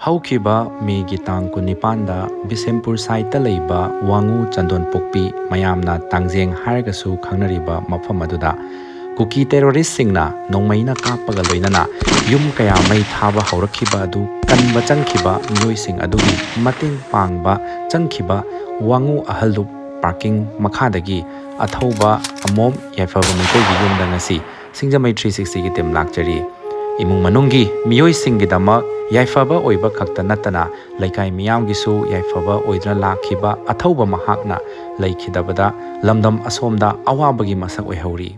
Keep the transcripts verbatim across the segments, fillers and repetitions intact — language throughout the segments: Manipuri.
ꯍꯧꯈꯤꯕ ꯃꯦꯒꯤ ꯇꯥꯡ ꯀꯨꯟꯅꯤꯄꯥꯟꯗ ꯕꯤꯁꯦꯝꯄꯨꯔ ꯁꯥꯏꯠꯇ ꯂꯩꯕ ꯋꯥꯉꯨ ꯆꯟꯗꯣꯟꯄꯣꯛꯄꯤ, ꯃꯌꯥꯝꯅ ꯇꯥꯡꯖꯦꯡ ꯍꯥꯏꯔꯒꯁꯨ ꯈꯪꯅꯔꯤꯕ ꯃꯐꯝ ꯑꯗꯨꯗ ꯀꯨꯀꯤ ꯇꯦꯔꯣꯔꯤꯁꯁꯤꯡꯅ ꯅꯣꯡꯃꯩꯅ ꯀꯥꯞꯄꯒ ꯂꯣꯏꯅꯅ ꯌꯨꯝ ꯀꯌꯥ ꯃꯩ ꯊꯥꯕ ꯍꯧꯔꯛꯈꯤꯕ ꯑꯗꯨ ꯀꯟꯕ ꯆꯪꯈꯤꯕ ꯃꯤꯑꯣꯏꯁꯤꯡ ꯑꯗꯨꯒꯤ ꯃꯇꯦꯡ ꯄꯥꯡꯕ ꯆꯪꯈꯤꯕ ꯋꯥꯉꯨ ꯑꯍꯜꯂꯨꯞ ꯄꯥꯔꯀꯤꯡ ꯃꯈꯥꯗꯒꯤ ꯑꯊꯧꯕ ꯑꯃꯣꯝ ꯌꯥꯏꯐꯕ ꯃꯩꯇꯩꯒꯤ ꯌꯨꯝꯗ ꯉꯁꯤ ꯁꯤꯡꯖꯃꯩ ꯊ꯭ꯔꯤ ꯁꯤꯛꯁꯇꯤꯒꯤ ꯇꯤꯝ ꯂꯥꯛꯆꯔꯤ꯫ ꯏꯃꯨꯡ ꯃꯅꯨꯡꯒꯤ ꯃꯤꯑꯣꯏꯁꯤꯡꯒꯤꯗꯃꯛ ꯌꯥꯏꯐꯕ ꯑꯣꯏꯕ ꯈꯛꯇ ꯅꯠꯇꯅ ꯂꯩꯀꯥꯏ ꯃꯤꯌꯥꯝꯒꯤꯁꯨ ꯌꯥꯏꯐꯕ ꯑꯣꯏꯗꯨꯅ ꯂꯥꯛꯈꯤꯕ ꯑꯊꯧꯕ ꯃꯍꯥꯛꯅ ꯂꯩꯈꯤꯗꯕꯗ ꯂꯝꯗꯝ ꯑꯁꯣꯝꯗ ꯑꯋꯥꯕꯒꯤ ꯃꯁꯛ ꯑꯣꯏꯍꯧꯔꯤ꯫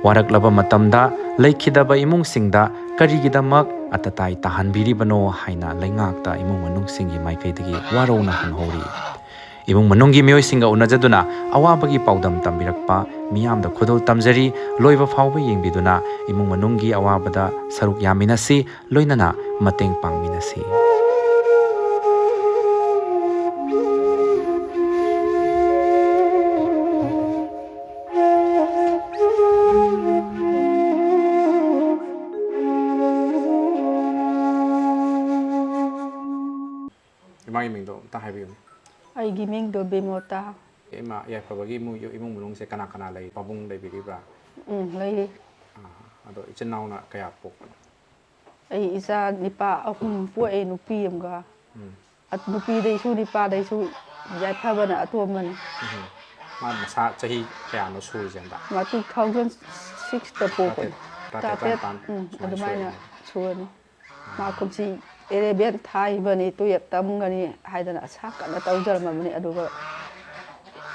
ꯋꯥꯔꯛꯂꯕ ꯃꯇꯝꯗ ꯂꯩꯈꯤꯗꯕ ꯏꯃꯨꯡꯁꯤꯡꯗ ꯀꯔꯤꯒꯤꯗꯃꯛ ꯑꯇꯇꯥꯏ ꯇꯥꯍꯟꯕꯤꯔꯤꯕꯅꯣ ꯍꯥꯏꯅ ꯂꯩꯉꯥꯛꯇ ꯏꯃꯨꯡ ꯃꯅꯨꯡꯁꯤꯡꯒꯤ ꯃꯥꯏꯀꯩꯗꯒꯤ ꯋꯥꯔꯧꯅ ꯍꯪꯍꯧꯔꯤ꯫ ꯏꯃꯨꯡ ꯃꯅꯨꯡꯒꯤ ꯃꯤꯑꯣꯏꯁꯤꯡꯒ ꯎꯅꯖꯗꯨꯅ ꯑꯋꯥꯕꯒꯤ ꯄꯥꯎꯗꯝ ꯇꯝꯕꯤꯔꯛꯄ ꯃꯤꯌꯥꯝꯗ ꯈꯨꯗꯣꯜ ꯇꯝꯖꯔꯤ꯫ ꯂꯣꯏꯕ ꯐꯥꯎꯕ ꯌꯦꯡꯕꯤꯗꯨꯅ ꯏꯃꯨꯡ ꯃꯅꯨꯡꯒꯤ ꯑꯋꯥꯕꯗ ꯁꯔꯨꯛ ꯌꯥꯃꯤꯟꯅꯁꯤ, ꯂꯣꯏꯅꯅ ꯃꯇꯦꯡ ꯄꯥꯡꯃꯤꯟꯅꯁꯤ꯫ ꯏꯃꯥꯒꯤ ꯃꯤꯡꯗꯣ ꯑꯝꯇ ꯍꯥꯏꯕꯤꯌꯨ꯫ ꯑꯩꯒꯤ ꯃꯤꯡꯗꯣ ꯕꯤꯃꯣꯇꯥ꯫ ꯏꯃꯥ, ꯌꯥꯏꯐꯕꯒꯤ ꯏꯃꯨꯡ, ꯏꯃꯨꯡ ꯃꯅꯨꯡꯁꯦ ꯀꯅꯥ ꯀꯅꯥ ꯂꯩ? ꯄꯥꯕꯨꯡ ꯂꯩꯕꯤꯔꯤꯕ꯭ꯔꯥ? ꯎꯝ, ꯂꯩꯔꯤ꯫ ꯑꯥ, ꯑꯗꯣ ꯏꯆꯤꯟ ꯏꯅꯥꯎꯅ ꯀꯌꯥ ꯄꯣꯛꯄꯅꯣ? ꯑꯩ ꯏꯆꯥ ꯅꯤꯄꯥ ꯑꯍꯨꯝ ꯄꯣꯛꯑꯦ, ꯅꯨꯄꯤ ꯑꯃꯒ꯫ ꯎꯝ꯫ ꯑ-, ꯅꯨꯄꯤꯗꯩꯁꯨ ꯅꯤꯄꯥꯗꯩꯁꯨ ꯌꯥꯏꯐꯕꯅ ꯑꯇꯣꯝꯕꯅꯤ꯫ ꯎꯝ꯫ ꯃꯥ ꯃꯁꯥ ꯆꯍꯤ ꯀꯌꯥꯅꯣ ꯁꯨꯔꯤꯁꯦ ꯍꯟꯗꯛ? ꯃꯥ two thousand sixꯇ ꯄꯣꯛꯄꯅꯤ꯫ ꯇꯔꯥꯇꯔꯦꯠ, ꯇꯔꯥꯇꯔꯦꯠ, ꯇꯔꯥꯇꯔꯦꯠ, ꯇꯔꯥꯅꯤꯄꯥꯟ ꯎꯝ, ꯁꯨꯃꯥꯏꯅ ꯑꯗꯨꯃꯥꯏꯅ ꯁꯨꯔꯝꯃꯅꯤ꯫ ꯁꯨꯔꯅꯤ꯫ ꯃꯥ ꯀꯨꯝꯁꯤ eleven ꯊꯥꯈꯤꯕꯅꯤ, twelve ꯇꯝꯒꯅꯤ ꯍꯥꯏꯗꯅ ꯑꯁꯥ ꯀꯟꯅ ꯇꯧꯖꯔꯝꯃꯕꯅꯤ꯫ ꯑꯗꯨꯒ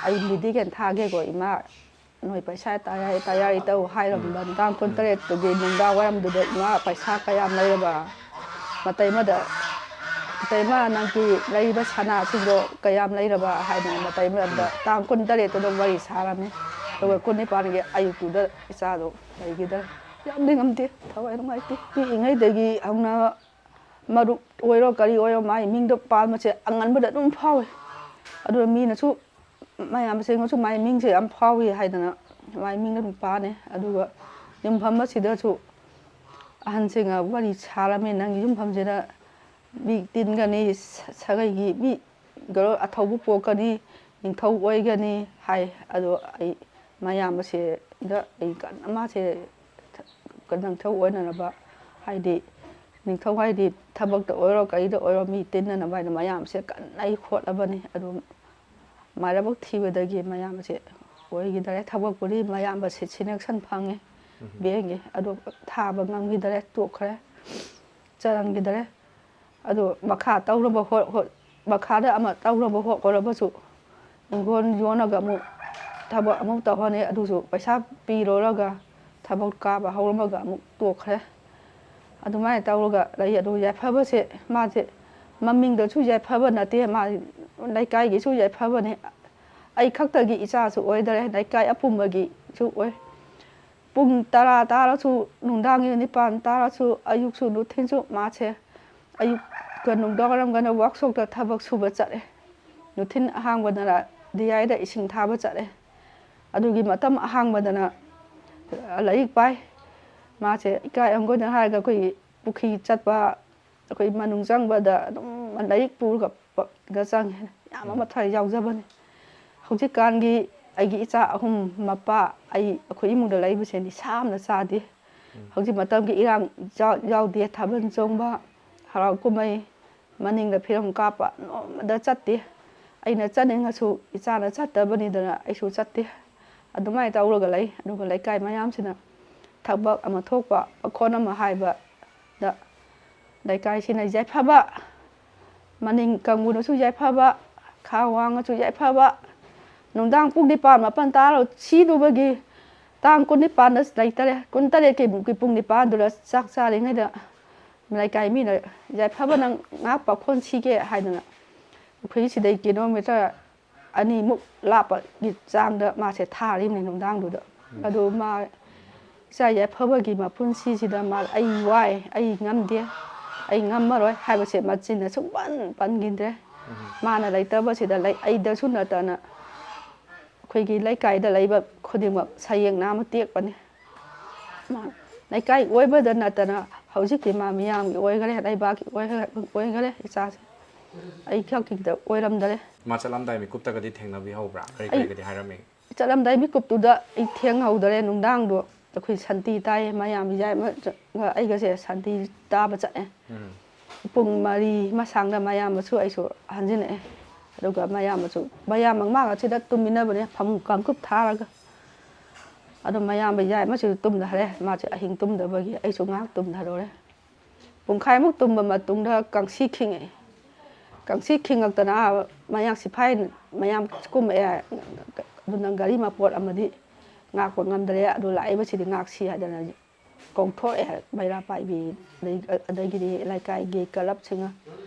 ꯑꯩ medical ꯊꯥꯒꯦꯀꯣ ꯏꯃꯥ, ꯅꯣꯏ ꯄꯩꯁꯥ ꯇꯌꯥꯔꯤ ꯇꯌꯥꯔꯤ ꯇꯧ ꯍꯥꯏꯔꯝꯕ ꯎꯝ꯫ ꯇꯥꯡ ꯎꯝ꯫ ꯀꯨꯟꯇꯔꯦꯠꯇꯨꯒꯤ ꯅꯨꯡꯗꯥꯡ ꯋꯥꯏꯔꯝꯗꯨꯗ ꯏꯃꯥ ꯄꯩꯁꯥ ꯀꯌꯥꯝ ꯂꯩꯔꯕ? ꯃꯇꯩꯃꯗ, "ꯃꯇꯩꯃ, ꯅꯪꯒꯤ ꯂꯩꯔꯤꯕ ꯁꯅꯥꯁꯤꯡꯗꯣ ꯀꯌꯥꯝ ꯂꯩꯔꯕ?" ꯍꯥꯏꯗꯅ ꯃꯇꯩꯃꯗ ꯎꯝ꯫ ꯇꯥꯡ ꯀꯨꯟꯇꯔꯦꯠꯇꯨꯗ ꯋꯥꯔꯤ ꯁꯥꯔꯝꯃꯤ꯫ ꯑꯗꯨꯒ ꯎꯝ꯫ ꯀꯨꯟꯅꯤꯄꯥꯟꯒꯤ ꯑꯌꯨꯛꯇꯨꯗ ꯏꯆꯥꯗꯣ ꯂꯩꯈꯤꯗ꯭ꯔꯦ꯫ ꯌꯥꯝꯗꯤ ꯉꯝꯗꯦ, ꯊꯋꯥꯏ ꯅꯨꯡꯉꯥꯏꯇꯦ꯫ ꯄꯤꯛꯏꯉꯩꯗꯒꯤ ꯍꯧꯅ ꯃꯔꯨꯞ ꯑꯣꯏꯔꯣ ꯀꯔꯤ ꯑꯣꯏꯔꯣ ꯃꯥꯒꯤ ꯃꯤꯡꯗꯣ ꯄꯥꯟꯕꯁꯦ ꯑꯉꯟꯕꯗ ꯑꯗꯨꯝ ꯐꯥꯎꯏ꯫ ꯑꯗꯨꯅ ꯃꯤꯅꯁꯨ ꯃꯌꯥꯝꯁꯤꯡꯅꯁꯨ ꯃꯥꯒꯤ ꯃꯤꯡꯁꯦ ꯌꯥꯝ ꯐꯥꯎꯏ ꯍꯥꯏꯗꯅ ꯃꯥꯒꯤ ꯃꯤꯡꯗ ꯑꯗꯨꯝ ꯄꯥꯅꯩ꯫ ꯑꯗꯨꯒ ꯌꯨꯝꯐꯝ ꯑꯁꯤꯗꯁꯨ ꯑꯍꯟꯁꯤꯡꯅ ꯋꯥꯔꯤ ꯁꯥꯔꯝꯃꯤ, "ꯅꯪꯒꯤ ꯌꯨꯝꯐꯝꯁꯤꯗ ꯃꯤ ꯇꯤꯟꯒꯅꯤ, ꯁ-, ꯁꯥꯒꯩꯒꯤ ꯃꯤ ꯒꯔꯣ ꯑꯊꯧꯕ ꯄꯣꯛꯀꯅꯤ, ꯅꯤꯡꯊꯧ ꯑꯣꯏꯒꯅꯤ ꯍꯥꯏ꯫ ꯑꯗꯣ ꯑꯩ ꯃꯌꯥꯝꯕꯁꯦꯗ ꯑꯩ ꯀꯟꯅ, ꯃꯥꯁꯦ ꯅꯤꯡꯊꯧ ꯑꯣꯏꯅꯅꯕ, ꯍꯥꯏꯗꯤ ꯅꯤꯡꯊꯧ ꯍꯥꯏꯗꯤ ꯊꯕꯛꯇ ꯑꯣꯏꯔꯣ ꯀꯔꯤꯗ ꯑꯣꯏꯔꯣ ꯃꯤ ꯇꯤꯟꯅꯅꯕ ꯍꯥꯏꯅ ꯃꯌꯥꯝꯁꯦ ꯀꯟꯅ ꯑꯩ ꯍꯣꯠꯂꯕꯅꯤ꯫ ꯑꯗꯨ ꯃꯥꯏꯔꯥꯏꯕꯛ ꯊꯤꯕꯗꯒꯤ ꯃꯌꯥꯝꯕꯁꯦ ꯑꯣꯏꯈꯤꯗꯔꯦ꯫ ꯊꯕꯛꯄꯨꯗꯤ ꯃꯌꯥꯝꯕ ꯁꯤꯠ ꯁꯤꯂꯦꯛꯁꯟ ꯐꯪꯉꯦ ꯕꯦꯡꯒꯤ, ꯑꯗꯣ ꯊꯥꯕ ꯉꯝꯈꯤꯗꯔꯦ, ꯇꯣꯛꯈ꯭ꯔꯦ, ꯆꯔꯝꯈꯤꯗꯔꯦ꯫ ꯑꯗꯣ ꯃꯈꯥ ꯇꯧꯅꯕ ꯍꯣ-, ꯍꯣ-, ꯃꯈꯥꯗ ꯑꯃ ꯇꯧꯅꯕ ꯍꯣꯠꯅꯔꯕꯁꯨ ꯏꯪꯈꯣꯜ ꯌꯣꯟꯂꯒ ꯑꯃꯨꯛ ꯊꯕꯛ ꯑꯃꯨꯛ ꯇꯧꯍꯟꯅꯤ꯫ ꯑꯗꯨꯁꯨ ꯄꯩꯁꯥ ꯄꯤꯔꯨꯔꯒ ꯊꯕꯛ ꯀꯥꯕ ꯍꯧꯔꯝꯃꯒ ꯑꯃꯨꯛ ꯇꯣꯛꯈ꯭ꯔꯦ꯫ ꯑꯗꯨꯃꯥꯏꯅ ꯇꯧꯔꯒ ꯂꯩ꯫ ꯑꯗꯨ ꯌꯥꯏꯐꯕꯁꯦ ꯃꯥꯁꯦ ꯃꯃꯤꯡꯗꯁꯨ ꯌꯥꯏꯐꯕ ꯅꯠꯇꯦ, ꯃꯥ ꯂꯩꯀꯥꯏꯒꯤꯁꯨ ꯌꯥꯏꯐꯕꯅꯤ, ꯑꯩ ꯈꯛꯇꯒꯤ ꯏꯆꯥꯁꯨ ꯑꯣꯏꯗꯔꯦ, ꯂꯩꯀꯥꯏ ꯑꯄꯨꯝꯕꯒꯤꯁꯨ ꯑꯣꯏ꯫ ꯄꯨꯡ ꯇꯔꯥ ꯇꯥꯔꯁꯨ, ꯅꯨꯡꯗꯥꯡꯒꯤ ꯅꯤꯄꯥꯟ ꯇꯥꯔꯁꯨ, ꯑꯌꯨꯛꯁꯨ ꯅꯨꯡꯊꯤꯜꯁꯨ ꯃꯥꯁꯦ ꯑꯌꯨꯛꯀ ꯅꯨꯡꯗꯥꯡ ꯋꯥꯏꯔꯝꯒꯅ ꯋꯥꯛꯁꯣꯞꯇ ꯊꯕꯛ ꯁꯨꯕ ꯆꯠꯂꯦ꯫ ꯅꯨꯡꯊꯤꯜ ꯑꯍꯥꯡꯕꯗꯅ ꯗꯤ ꯑꯥꯏꯗ ꯏꯁꯤꯡ ꯊꯥꯕ ꯆꯠꯂꯦ꯫ ꯑꯗꯨꯒꯤ ꯃꯇꯝ ꯑꯍꯥꯡꯕꯗꯅ ꯂꯥꯏꯔꯤꯛ ꯄꯥꯏ꯫ ꯃꯥꯁꯦ ꯏꯀꯥꯏ ꯑꯃꯒ ꯍꯥꯏꯔꯒ ꯑꯩꯈꯣꯏꯒꯤ ꯄꯨꯈ꯭ꯔꯤ ꯆꯠꯄ, ꯑꯩꯈꯣꯏ ꯃꯅꯨꯡ ꯆꯪꯕꯗ ꯑꯗꯨꯝ ꯂꯥꯏꯔꯤꯛ ꯄꯨꯔꯒ ꯄ-, ꯒ ꯆꯪꯉꯦ꯫ ꯌꯥꯝ ꯑꯃ ꯊꯋꯥꯏ ꯌꯥꯎꯖꯕꯅꯤ꯫ ꯍꯧꯖꯤꯛꯀꯥꯟꯒꯤ ꯑꯩꯒꯤ ꯏꯆꯥ ꯑꯍꯨꯝ ꯃꯄꯥ, ꯑꯩ, ꯑꯩꯈꯣꯏ ꯏꯃꯨꯡꯗ ꯂꯩꯕꯁꯦ ꯅꯤꯁꯥ ꯑꯃꯅ ꯆꯥꯗꯦ꯫ ꯍꯧꯖꯤꯛ ꯃꯇꯝꯒꯤ ꯏꯔꯥꯡ ꯌꯥꯎ-, ꯌꯥꯎꯗꯦ, ꯊꯥꯕꯜ ꯆꯣꯡꯕ, ꯍꯔꯥꯎ ꯀꯨꯝꯍꯩ, ꯃꯅꯤꯡꯗ ꯐꯤꯂꯝ ꯀꯥꯞꯄ ꯅꯣꯡꯃꯗ ꯆꯠꯇꯦ꯫ ꯑꯩꯅ ꯆꯠꯅꯤꯡꯉꯁꯨ ꯏꯆꯥꯅ ꯆꯠꯇꯕꯅꯤꯗꯅ ꯑꯩꯁꯨ ꯆꯠꯇꯦ꯫ ꯑꯗꯨꯃꯥꯏꯅ ꯇꯧꯔꯒ ꯂꯩ꯫ ꯑꯗꯨꯒ ꯂꯩꯀꯥꯏ ꯃꯌꯥꯝꯁꯤꯅ ꯊꯕꯛ ꯑꯃ ꯊꯣꯛꯄ, ꯃꯈꯣꯟ ꯑꯃ ꯍꯥꯏꯕꯗ ꯂꯩꯀꯥꯏꯁꯤꯅ ꯌꯥꯏꯐꯕ, ꯃꯅꯤꯡ ꯀꯥꯡꯕꯨꯅꯁꯨ ꯌꯥꯏꯐꯕ, ꯈꯥ ꯋꯥꯡꯅꯁꯨ ꯌꯥꯏꯐꯕ, ꯅꯨꯡꯗꯥꯡ ꯄꯨꯡ ꯅꯤꯄꯥꯟ ꯃꯥꯄꯟ ꯇꯥꯔꯣ ꯁꯤꯗꯨꯕꯒꯤ ꯇꯥꯡ ꯀꯨꯟꯅꯤꯄꯥꯟꯗ ꯂꯩꯇꯔꯦ, ꯀꯨꯟꯇꯔꯦꯠꯀꯤ ꯄꯨꯡ ꯅꯤꯄꯥꯟꯗꯨꯗ ꯆꯥꯛ ꯆꯥꯔꯤꯉꯩꯗ ꯂꯩꯀꯥꯏ ꯃꯤꯅ ꯌꯥꯏꯐꯕ ꯅꯪ ꯉꯥꯏꯍꯥꯛ ꯄꯥꯈꯣꯟ ꯁꯤꯒꯦ ꯍꯥꯏꯗꯅ ꯑꯩꯈꯣꯏ ꯁꯤꯗꯩ ꯀꯤꯂꯣꯃꯤꯇꯔ ꯑꯅꯤꯃꯨꯛ ꯂꯥꯞꯄꯒꯤ ꯆꯥꯡꯗ ꯃꯥꯁꯦ ꯊꯥꯔꯤꯕꯅꯤ ꯅꯨꯡꯗꯥꯡꯗꯨꯗ꯫ ꯑꯗꯨ ꯃꯥ ꯏꯆꯥ ꯌꯥꯏꯐꯕꯒꯤ ꯃꯄꯨꯟꯁꯤꯁꯤꯗ ꯃꯥ "ꯑꯩ ꯋꯥꯏ, ꯑꯩ ꯉꯝꯗꯦ, ꯑꯩ ꯉꯝꯃꯔꯣꯏ" ꯍꯥꯏꯕꯁꯦ ꯃꯆꯤꯟꯅ ꯁꯨꯡꯄꯟ ꯄꯟꯈꯤꯗ꯭ꯔꯦ꯫ ꯃꯥꯅ ꯂꯩꯇꯕꯁꯤꯗ ꯂꯩ-, ꯑꯩꯗꯁꯨ ꯅꯠꯇꯅ ꯑꯩꯈꯣꯏꯒꯤ ꯂꯩꯀꯥꯏꯗ ꯂꯩꯕ ꯈꯨꯗꯤꯡꯃꯛ ꯁꯌꯦꯡ ꯅꯥꯝꯃ ꯇꯦꯛꯄꯅꯤ꯫ ꯃꯥ ꯂꯩꯀꯥꯏ ꯑꯣꯏꯕꯗ ꯅꯠꯇꯅ ꯍꯧꯖꯤꯛꯇꯤ ꯃꯥ ꯃꯤꯌꯥꯝꯒꯤ ꯑꯣꯏꯈꯔꯦ, ꯂꯩꯕꯥꯛꯀꯤ ꯑꯣꯏꯈꯔꯦ, ꯑꯣꯏꯈꯔꯦ ꯏꯆꯥꯁꯦ꯫ ꯑꯩ ꯈꯛꯀꯤꯗ ꯑꯣꯏꯔꯝꯗꯔꯦ꯫ ꯃꯥ ꯆꯠꯂꯝꯗꯥꯏ ꯃꯤꯀꯨꯞꯇꯒꯗꯤ ꯊꯦꯡꯅꯕꯤꯍꯧꯕ꯭ꯔꯥ? ꯀꯔꯤ ꯑꯩ- ꯀꯔꯤꯒꯗꯤ ꯍꯥꯏꯔꯝꯃꯤ? ꯆꯠꯂꯝꯗꯥꯏ ꯃꯤꯀꯨꯞꯇꯨꯗ ꯑꯩ ꯊꯦꯡꯍꯧꯗꯔꯦ꯫ ꯅꯨꯡꯗꯥꯡꯗꯣ ꯑꯩꯈꯣꯏ ꯁꯥꯟꯇꯤ ꯇꯥꯏꯌꯦ꯫ ꯃꯌꯥꯝ ꯌꯥꯏꯃꯒ ꯑꯩꯒꯁꯦ ꯁꯥꯟꯇꯤ ꯇꯥꯕ ꯆꯠꯂꯦ꯫ ꯎꯝ. ꯄꯨꯡ ꯃꯔꯤ ꯃꯁꯥꯡꯗ ꯃꯌꯥꯝꯕꯁꯨ ꯑꯩꯁꯨ ꯍꯟꯖꯤꯜꯂꯛꯑꯦ꯫ ꯑꯗꯨꯒ ꯃꯌꯥꯝꯕꯁꯨ, ꯃꯌꯥꯝꯕ ꯃꯥꯒ ꯁꯤꯗ ꯇꯨꯝꯃꯤꯟꯅꯕꯅꯦ, ꯐꯃꯨꯡ ꯀꯥꯡꯀꯨꯞ ꯊꯥꯔꯒ꯫ ꯑꯗꯣ ꯃꯌꯥꯝꯕ ꯌꯥꯏꯃꯁꯨ ꯇꯨꯝꯊꯈ꯭ꯔꯦ꯫ ꯃꯥꯁꯦ ꯑꯍꯤꯡ ꯇꯨꯝꯗꯕꯒꯤ ꯑꯩꯁꯨ ꯉꯥꯏꯍꯥꯛ ꯇꯨꯝꯊꯔꯨꯔꯦ꯫ ꯄꯨꯡꯈꯥꯏꯃꯨꯛ ꯇꯨꯝꯕ ꯃꯇꯨꯡꯗ ꯀꯥꯡꯁꯤ ꯈꯤꯡꯉꯛꯑꯦ꯫ ꯀꯥꯡꯁꯤ ꯈꯤꯡꯉꯛꯇꯅ ꯃꯌꯥꯡ ꯁꯤꯐꯥꯏ ꯃꯌꯥꯝ ꯀꯨꯝꯃꯛꯑꯦ꯫ ꯑꯗꯨꯅ ꯒꯥꯔꯤ ꯃꯄꯣꯠ ꯑꯃꯗꯤ ꯉꯥꯛꯄ ꯉꯝꯗ꯭ꯔꯦ꯫ ꯑꯗꯨ ꯂꯥꯛꯏꯕꯁꯤꯗꯤ ꯉꯥꯛꯁꯤ ꯍꯥꯏꯗꯅ ꯀꯧꯊꯣꯔꯛꯑꯦ ꯃꯩꯔꯥ ꯄꯥꯏꯕꯤ, ꯑꯗꯩ, ꯑꯗꯒꯤꯗꯤ ꯂꯩꯀꯥꯏꯒꯤ ꯀ꯭ꯂꯕꯁꯤꯡꯅ꯫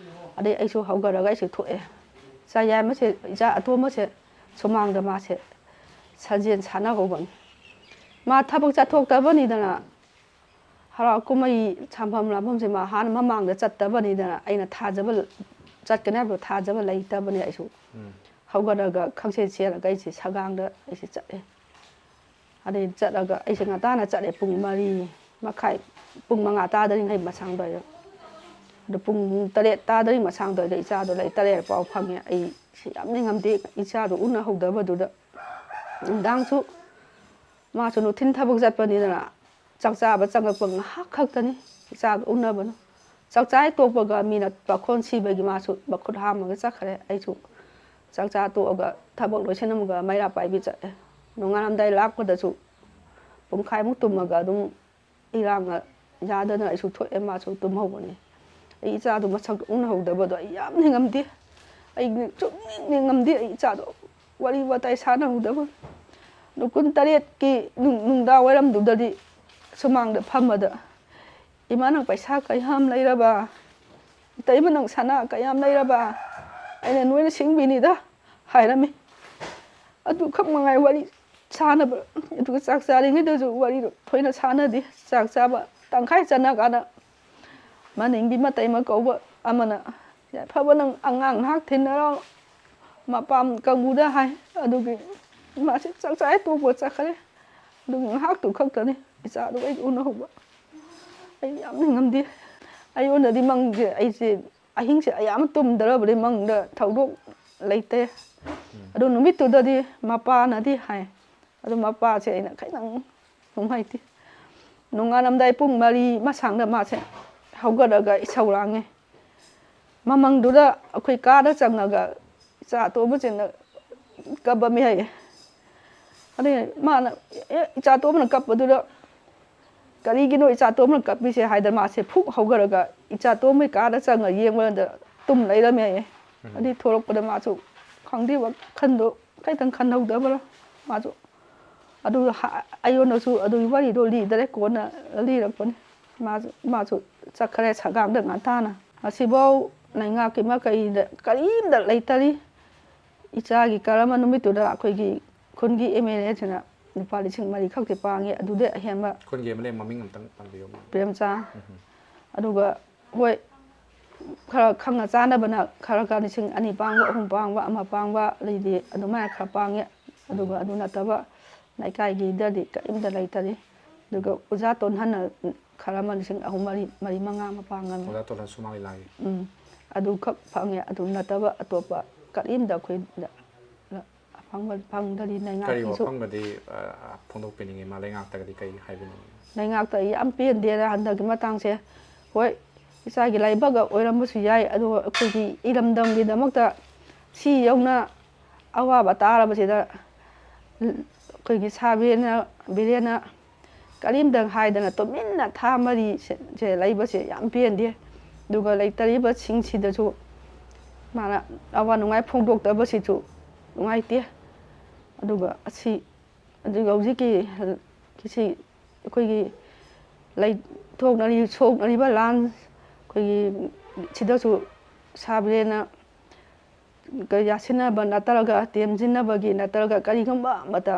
ꯑꯗꯩ ꯑꯩꯁꯨ ꯍꯧꯒꯠꯂꯒ ꯑꯩꯁꯨ ꯊꯣꯛꯑꯦ꯫ ꯏꯆꯥ ꯌꯥꯏꯃꯁꯦ, ꯏꯆꯥ ꯑꯇꯣꯝꯕꯁꯦ ꯁꯨꯃꯥꯡꯗ ꯃꯥꯁꯦ ꯁꯥꯖꯦꯜ ꯁꯥꯟꯅꯍꯧꯕꯅꯤ꯫ ꯃꯥ ꯊꯕꯛ ꯆꯠꯊꯣꯛꯇꯕꯅꯤꯗꯅ, ꯍꯔꯥꯎ ꯀꯨꯝꯍꯩ ꯁꯥꯟꯐꯝ ꯂꯥꯝꯐꯝꯁꯦ ꯃꯥ ꯍꯥꯟꯅ ꯃꯃꯥꯡꯗ ꯆꯠꯇꯕꯅꯤꯗꯅ, ꯑꯩꯅ ꯊꯥꯖꯕ, ꯆꯠꯀꯅꯤ ꯍꯥꯏꯕꯗꯣ ꯊꯥꯖꯕ ꯂꯩꯇꯕꯅꯤ꯫ ꯑꯩꯁꯨ ꯎꯝ. ꯍꯧꯒꯠꯂꯒ ꯈꯪꯆꯦꯟ ꯆꯦꯜꯂꯒ ꯑꯩꯁꯦ ꯁꯒꯥꯡꯗ ꯑꯩꯁꯦ ꯆꯠꯂꯦ꯫ ꯑꯗꯩ ꯆꯠꯂꯒ ꯑꯩꯁꯦ ꯉꯟꯇꯥꯅ ꯆꯠꯂꯦ, ꯄꯨꯡ ꯃꯔꯤ ꯃꯈꯥꯏ, ꯄꯨꯡ ꯃꯉꯥ ꯇꯥꯗ꯭ꯔꯤꯉꯩ ꯃꯁꯥꯡꯗꯣꯏꯗ꯫ ꯑꯗꯣ ꯄꯨꯡ ꯇꯔꯦꯠ ꯇꯥꯗ꯭ꯔꯤ ꯃꯁꯥꯡꯗꯣꯏꯗ ꯏꯆꯥꯗꯣ ꯂꯩ, ꯇꯔꯦꯠ ꯄꯥꯎ ꯐꯪꯉꯦ꯫ ꯑꯩ ꯁꯤ ꯌꯥꯝ ꯅꯤꯡꯉꯝꯗꯦ, ꯏꯆꯥꯗꯣ ꯎꯅꯍꯧꯗꯕꯗꯨꯗ꯫ ꯅꯨꯡꯗꯥꯡꯁꯨ ꯃꯥꯁꯨ ꯅꯨꯡꯊꯤꯜ ꯊꯕꯛ ꯆꯠꯄꯅꯤꯗꯅ, ꯆꯥꯛ ꯆꯥꯕ ꯆꯪꯉꯛꯄ ꯉꯥꯏꯍꯥꯛ ꯈꯛꯇꯅꯤ ꯏꯆꯥꯒ ꯎꯅꯕꯅ꯫ ꯆꯥꯛ ꯆꯥ ꯍꯦꯛ ꯇꯣꯛꯄꯒ ꯃꯤꯅ ꯄꯥꯈꯣꯟ ꯁꯤꯕꯒꯤ ꯃꯥꯁꯨ ꯃꯈꯨꯠ ꯍꯥꯝꯃꯒ ꯆꯠꯈ꯭ꯔꯦ꯫ ꯑꯩꯁꯨ ꯆꯥꯛ ꯆꯥ ꯇꯣꯛꯑꯒ ꯊꯕꯛ ꯂꯣꯏꯁꯤꯟꯅꯕꯒ ꯃꯩꯔꯥ ꯄꯥꯏꯕꯤ ꯆꯠꯂꯦ꯫ ꯅꯣꯡꯉꯥꯜꯂꯝꯗꯥꯏ ꯂꯥꯛꯄꯗꯁꯨ ꯄꯨꯡꯈꯥꯏꯃꯨꯛ ꯇꯨꯝꯃꯒ ꯑꯗꯨꯝ ꯏꯔꯥꯡꯅ ꯌꯥꯗꯅ ꯑꯩꯁꯨ ꯊꯣꯛꯑꯦ, ꯃꯥꯁꯨ ꯇꯨꯝꯍꯧꯕꯅꯤ꯫ ꯑꯩ ꯏꯆꯥꯗꯨ ꯃꯁꯛ ꯎꯅꯍꯧꯗꯕꯗꯣ ꯑꯩ ꯌꯥꯝ ꯅꯤꯡꯉꯝꯗꯦ꯫ ꯑꯩ ꯁꯨꯝ ꯅꯤꯡ-, ꯅꯤꯡꯉꯝꯗꯦ ꯑꯩ ꯏꯆꯥꯗꯣ꯫ ꯋꯥꯔꯤ ꯋꯥꯇꯥꯏ ꯁꯥꯟꯅꯍꯧꯗꯕ꯫ ꯑꯗꯨ ꯀꯨꯟ ꯇꯔꯦꯠꯀꯤ ꯅꯨꯡ-, ꯅꯨꯡꯗꯥꯡ ꯋꯥꯏꯔꯝꯗꯨꯗꯗꯤ ꯁꯨꯃꯥꯡꯗ ꯐꯝꯃꯗ, "ꯏꯃꯥ, ꯅꯪ ꯄꯩꯁꯥ ꯀꯌꯥꯝ ꯂꯩꯔꯕ? ꯏꯇꯩꯃ, ꯅꯪ ꯁꯅꯥ ꯀꯌꯥꯝ ꯂꯩꯔꯕ?" ꯑꯩꯅ, "ꯅꯣꯏꯅ ꯁꯤꯡꯕꯤꯅꯤꯗ" ꯍꯥꯏꯔꯝꯃꯤ꯫ ꯑꯗꯨꯈꯛ ꯃꯉꯥꯏ ꯋꯥꯔꯤ ꯁꯥꯟꯅꯕ꯫ ꯑꯗꯨꯒ ꯆꯥꯛ ꯆꯥꯔꯤꯉꯩꯗꯁꯨ ꯋꯥꯔꯤꯗꯣ ꯊꯣꯏꯅ ꯁꯥꯟꯅꯗꯦ꯫ ꯆꯥꯛ ꯆꯥꯕ ꯇꯪꯈꯥꯏ ꯆꯟꯅ ꯀꯥꯟꯗ ꯃꯅꯤꯡꯒꯤ ꯃꯇꯩꯃ ꯀꯧꯕ ꯑꯃꯅ, "ꯌꯥꯏꯐꯕ, ꯅꯪ ꯑꯉꯥꯡ ꯉꯥꯏꯍꯥꯛ ꯊꯤꯟꯅꯔꯣ ꯃꯄꯥꯝ ꯀꯥꯡꯕꯨꯗ" ꯍꯥꯏ꯫ ꯑꯗꯨꯒꯤ ꯃꯥꯁꯦ ꯆꯥꯛ ꯆꯥ ꯍꯦꯛ ꯇꯣꯛꯄ ꯆꯠꯈ꯭ꯔꯦ꯫ ꯑꯗꯨꯒꯤ ꯉꯥꯏꯍꯥꯛꯇꯨ ꯈꯛꯇꯅꯤ ꯏꯆꯥꯗꯨꯒ ꯑꯩꯒ ꯎꯅꯍꯧꯕ꯫ ꯑꯩ ꯌꯥꯝ ꯅꯤꯡꯉꯝꯗꯦ꯫ ꯑꯩꯉꯣꯟꯗꯗꯤ ꯃꯪꯁꯦ, ꯑꯩꯁꯦ ꯑꯍꯤꯡꯁꯦ ꯑꯌꯥꯝꯕ ꯇꯨꯝꯗ꯭ꯔꯕꯅꯤ, ꯃꯪꯗ ꯊꯧꯗꯣꯛ ꯂꯩꯇꯦ꯫ ꯑꯗꯨ ꯅꯨꯃꯤꯠꯇꯨꯗꯗꯤ ꯃꯄꯥꯅꯗꯤ ꯍꯥꯏ, ꯑꯗꯨ ꯃꯄꯥꯁꯦ ꯑꯩꯅ ꯈꯤꯇꯪ ꯅꯨꯡꯉꯥꯏꯇꯦ꯫ ꯅꯣꯡꯉꯥꯜꯂꯝꯗꯥꯏ ꯄꯨꯡ ꯃꯔꯤ ꯃꯁꯥꯡꯗ ꯃꯥꯁꯦ ꯍꯧꯒꯠꯂꯒ ꯏꯁꯧ ꯂꯥꯡꯉꯦ꯫ ꯃꯃꯪꯗꯨꯗ ꯑꯩꯈꯣꯏ ꯀꯥꯗ ꯆꯪꯉꯒ ꯏꯆꯥ ꯑꯇꯣꯝꯕꯁꯤꯅ ꯀꯞꯄꯝꯃꯤ ꯍꯥꯏꯌꯦ꯫ ꯑꯗꯩ ꯃꯥꯅ, "ꯑꯦ, ꯏꯆꯥ ꯑꯇꯣꯝꯕꯅ ꯀꯞꯄꯗꯨꯗ ꯀꯔꯤꯒꯤꯅꯣ ꯏꯆꯥ ꯑꯇꯣꯝꯕꯅ ꯀꯞꯄꯤꯁꯦ?" ꯍꯥꯏꯗꯅ ꯃꯥꯁꯦ ꯐꯨꯛ ꯍꯧꯒꯠꯂꯒ ꯏꯆꯥ ꯑꯇꯣꯝꯕꯒꯤ ꯀꯥꯗ ꯆꯪꯉ ꯌꯦꯡꯕꯗ ꯇꯨꯝ ꯂꯩꯔꯝꯃꯦ ꯍꯥꯏꯌꯦ꯫ ꯑꯗꯩ ꯊꯣꯛꯂꯛꯄꯗ ꯃꯥꯁꯨ ꯈꯪꯗꯦ, ꯋꯥꯈꯟꯗꯣ ꯈꯤꯇꯪ ꯈꯟꯍꯧꯗꯕ꯭ꯔꯥ, ꯃꯥꯁꯨ ꯑꯗꯨ ꯍ-, ꯑꯩꯉꯣꯟꯗꯁꯨ ꯑꯗꯨꯒꯤ ꯋꯥꯔꯤꯗꯣ ꯂꯤꯗꯔꯦ, ꯀꯣꯟꯅ ꯂꯤꯔꯛꯄꯅꯤ꯫ ꯃꯥꯁꯨ, ꯃꯥꯁꯨ ꯆꯠꯈ꯭ꯔꯦ ꯁꯒꯥꯡꯗ ꯉꯟꯇꯥꯅ꯫ ꯉꯁꯤꯐꯥꯎ ꯂꯩꯉꯥꯛꯀꯤ ꯃꯥꯏꯀꯩꯗ ꯀꯔꯤꯝꯇ ꯂꯩꯇꯔꯤ꯫ ꯏꯆꯥꯒꯤ ꯀꯔꯝꯕ ꯅꯨꯃꯤꯠꯇꯨꯗ ꯑꯩꯈꯣꯏꯒꯤ ꯈꯨꯟꯒꯤ ꯑꯦꯝ ꯑꯦꯜ ꯑꯦꯁꯤꯅ ꯂꯨꯄꯥ ꯂꯤꯁꯤꯡ ꯃꯔꯤ ꯈꯛꯇꯤ ꯄꯥꯡꯉꯤ, ꯑꯗꯨꯗꯩ ꯑꯍꯦꯟꯕ ꯈꯨꯟꯒꯤ ꯑꯦꯝ ꯑꯦꯜ ꯑꯦ ꯃꯃꯤꯡ ꯑꯝꯇꯪ ꯄꯟꯕꯤꯌꯨ꯫ ꯄ꯭ꯔꯦꯝꯆꯥꯟ꯫ ꯎꯝ꯫ ꯑꯗꯨꯒ ꯍꯣꯏ, ꯈꯔ ꯈꯪꯅ ꯆꯥꯟꯅꯕꯅ ꯈꯔ ꯈꯔ ꯂꯤꯁꯤꯡ ꯑꯅꯤ ꯄꯥꯡꯕ, ꯑꯍꯨꯝ ꯄꯥꯡꯕ, ꯑꯃ ꯄꯥꯡꯕ, ꯑꯗꯩꯗꯤ ꯑꯗꯨꯃꯥꯏꯅ ꯈꯔ ꯄꯥꯡꯉꯦ꯫ ꯑꯗꯨꯒ ꯑꯗꯨ ꯅꯠꯇꯕ ꯂꯩꯀꯥꯏꯒꯤꯗꯗꯤ ꯀꯔꯤꯝꯇ ꯂꯩꯇꯔꯤ꯫ ꯑꯗꯨꯒ ꯑꯣꯖꯥ ꯇꯣꯟꯍꯟꯅ ꯈꯔ ꯑꯃ ꯂꯤꯁꯤꯡ ꯑꯍꯨꯝ, ꯃꯔꯤ, ꯃꯔꯤ, ꯃꯉꯥ ꯑꯃ ꯄꯥꯡꯉꯝꯃꯤ꯫ ꯑꯣꯖꯥ ꯇꯣꯟꯍꯟ ꯁꯨꯃꯥꯡ ꯂꯤꯂꯥꯒꯤ꯫ ꯎꯝ꯫ ꯑꯗꯨꯈꯛ ꯐꯪꯉꯦ꯫ ꯑꯗꯨ ꯅꯠꯇꯕ ꯑꯇꯣꯞꯄ ꯀꯔꯤꯝꯇ ꯑꯩꯈꯣꯏꯗ ꯑꯐꯪꯕ ꯐꯪꯗꯔꯤ꯫ ꯀꯔꯤ ꯂꯩꯉꯥꯛꯀꯤꯁꯨ ꯋꯥꯐꯝꯒꯗꯤ, ꯑ, ꯐꯣꯡꯗꯣꯛꯄꯤꯅꯤꯡꯉꯤ? ꯃꯥ ꯂꯩꯉꯥꯛꯇꯒꯗꯤ ꯀꯔꯤ ꯍꯥꯏꯕꯤꯅꯤꯡꯉꯤ? ꯂꯩꯉꯥꯛꯇ ꯑꯩ ꯌꯥꯝ ꯄꯦꯟꯗꯦꯅ ꯍꯟꯗꯛꯀꯤ ꯃꯇꯥꯡꯁꯦ꯫ ꯍꯣꯏ, ꯏꯆꯥꯒꯤ ꯂꯥꯏꯕꯛ ꯑꯣꯏꯔꯝꯕꯁꯨ ꯌꯥꯏ, ꯑꯗꯨꯒ ꯑꯩꯈꯣꯏꯒꯤ ꯏꯔꯝꯗꯝꯒꯤꯗꯃꯛꯇ ꯁꯤ ꯌꯧꯅ ꯑꯋꯥꯕ ꯇꯥꯔꯕꯁꯤꯗ ꯑꯩꯈꯣꯏꯒꯤ ꯁꯥ ꯕꯤꯔꯦꯟꯅ, ꯕꯤꯔꯦꯟꯅ ꯀꯔꯤꯝꯇ ꯍꯥꯏꯗꯅ ꯇꯨꯃꯤꯟꯅ ꯊꯥ ꯃꯔꯤ ꯁꯦ, ꯁꯦ ꯂꯩꯕꯁꯦ ꯌꯥꯝ ꯄꯦꯟꯗꯦ꯫ ꯑꯗꯨꯒ ꯂꯩꯇꯔꯤꯕꯁꯤꯡꯁꯤꯗꯁꯨ ꯃꯥꯅ ꯑꯋꯥ ꯅꯨꯡꯉꯥꯏ ꯐꯣꯡꯗꯣꯛꯇꯕꯁꯤꯁꯨ ꯅꯨꯡꯉꯥꯏꯇꯦ꯫ ꯑꯗꯨꯒ ꯑꯁꯤ, ꯑꯗꯨꯒ ꯍꯧꯖꯤꯛꯀꯤ ꯁꯤ ꯑꯩꯈꯣꯏꯒꯤ ꯂꯩ-, ꯊꯣꯛꯅꯔꯤ-, ꯁꯣꯛꯅꯔꯤꯕ ꯂꯥꯟ ꯑꯩꯈꯣꯏꯒꯤ ꯁꯤꯗꯁꯨ ꯁꯥ ꯕꯤꯔꯦꯟꯅ ꯀ-, ꯌꯥꯁꯤꯟꯅꯕ ꯅꯠꯇ꯭ꯔꯒ ꯇꯦꯝꯖꯤꯟꯅꯕꯒꯤ ꯅꯠꯇ꯭ꯔꯒ ꯀꯔꯤꯒꯨꯝꯕ ꯑꯃꯇ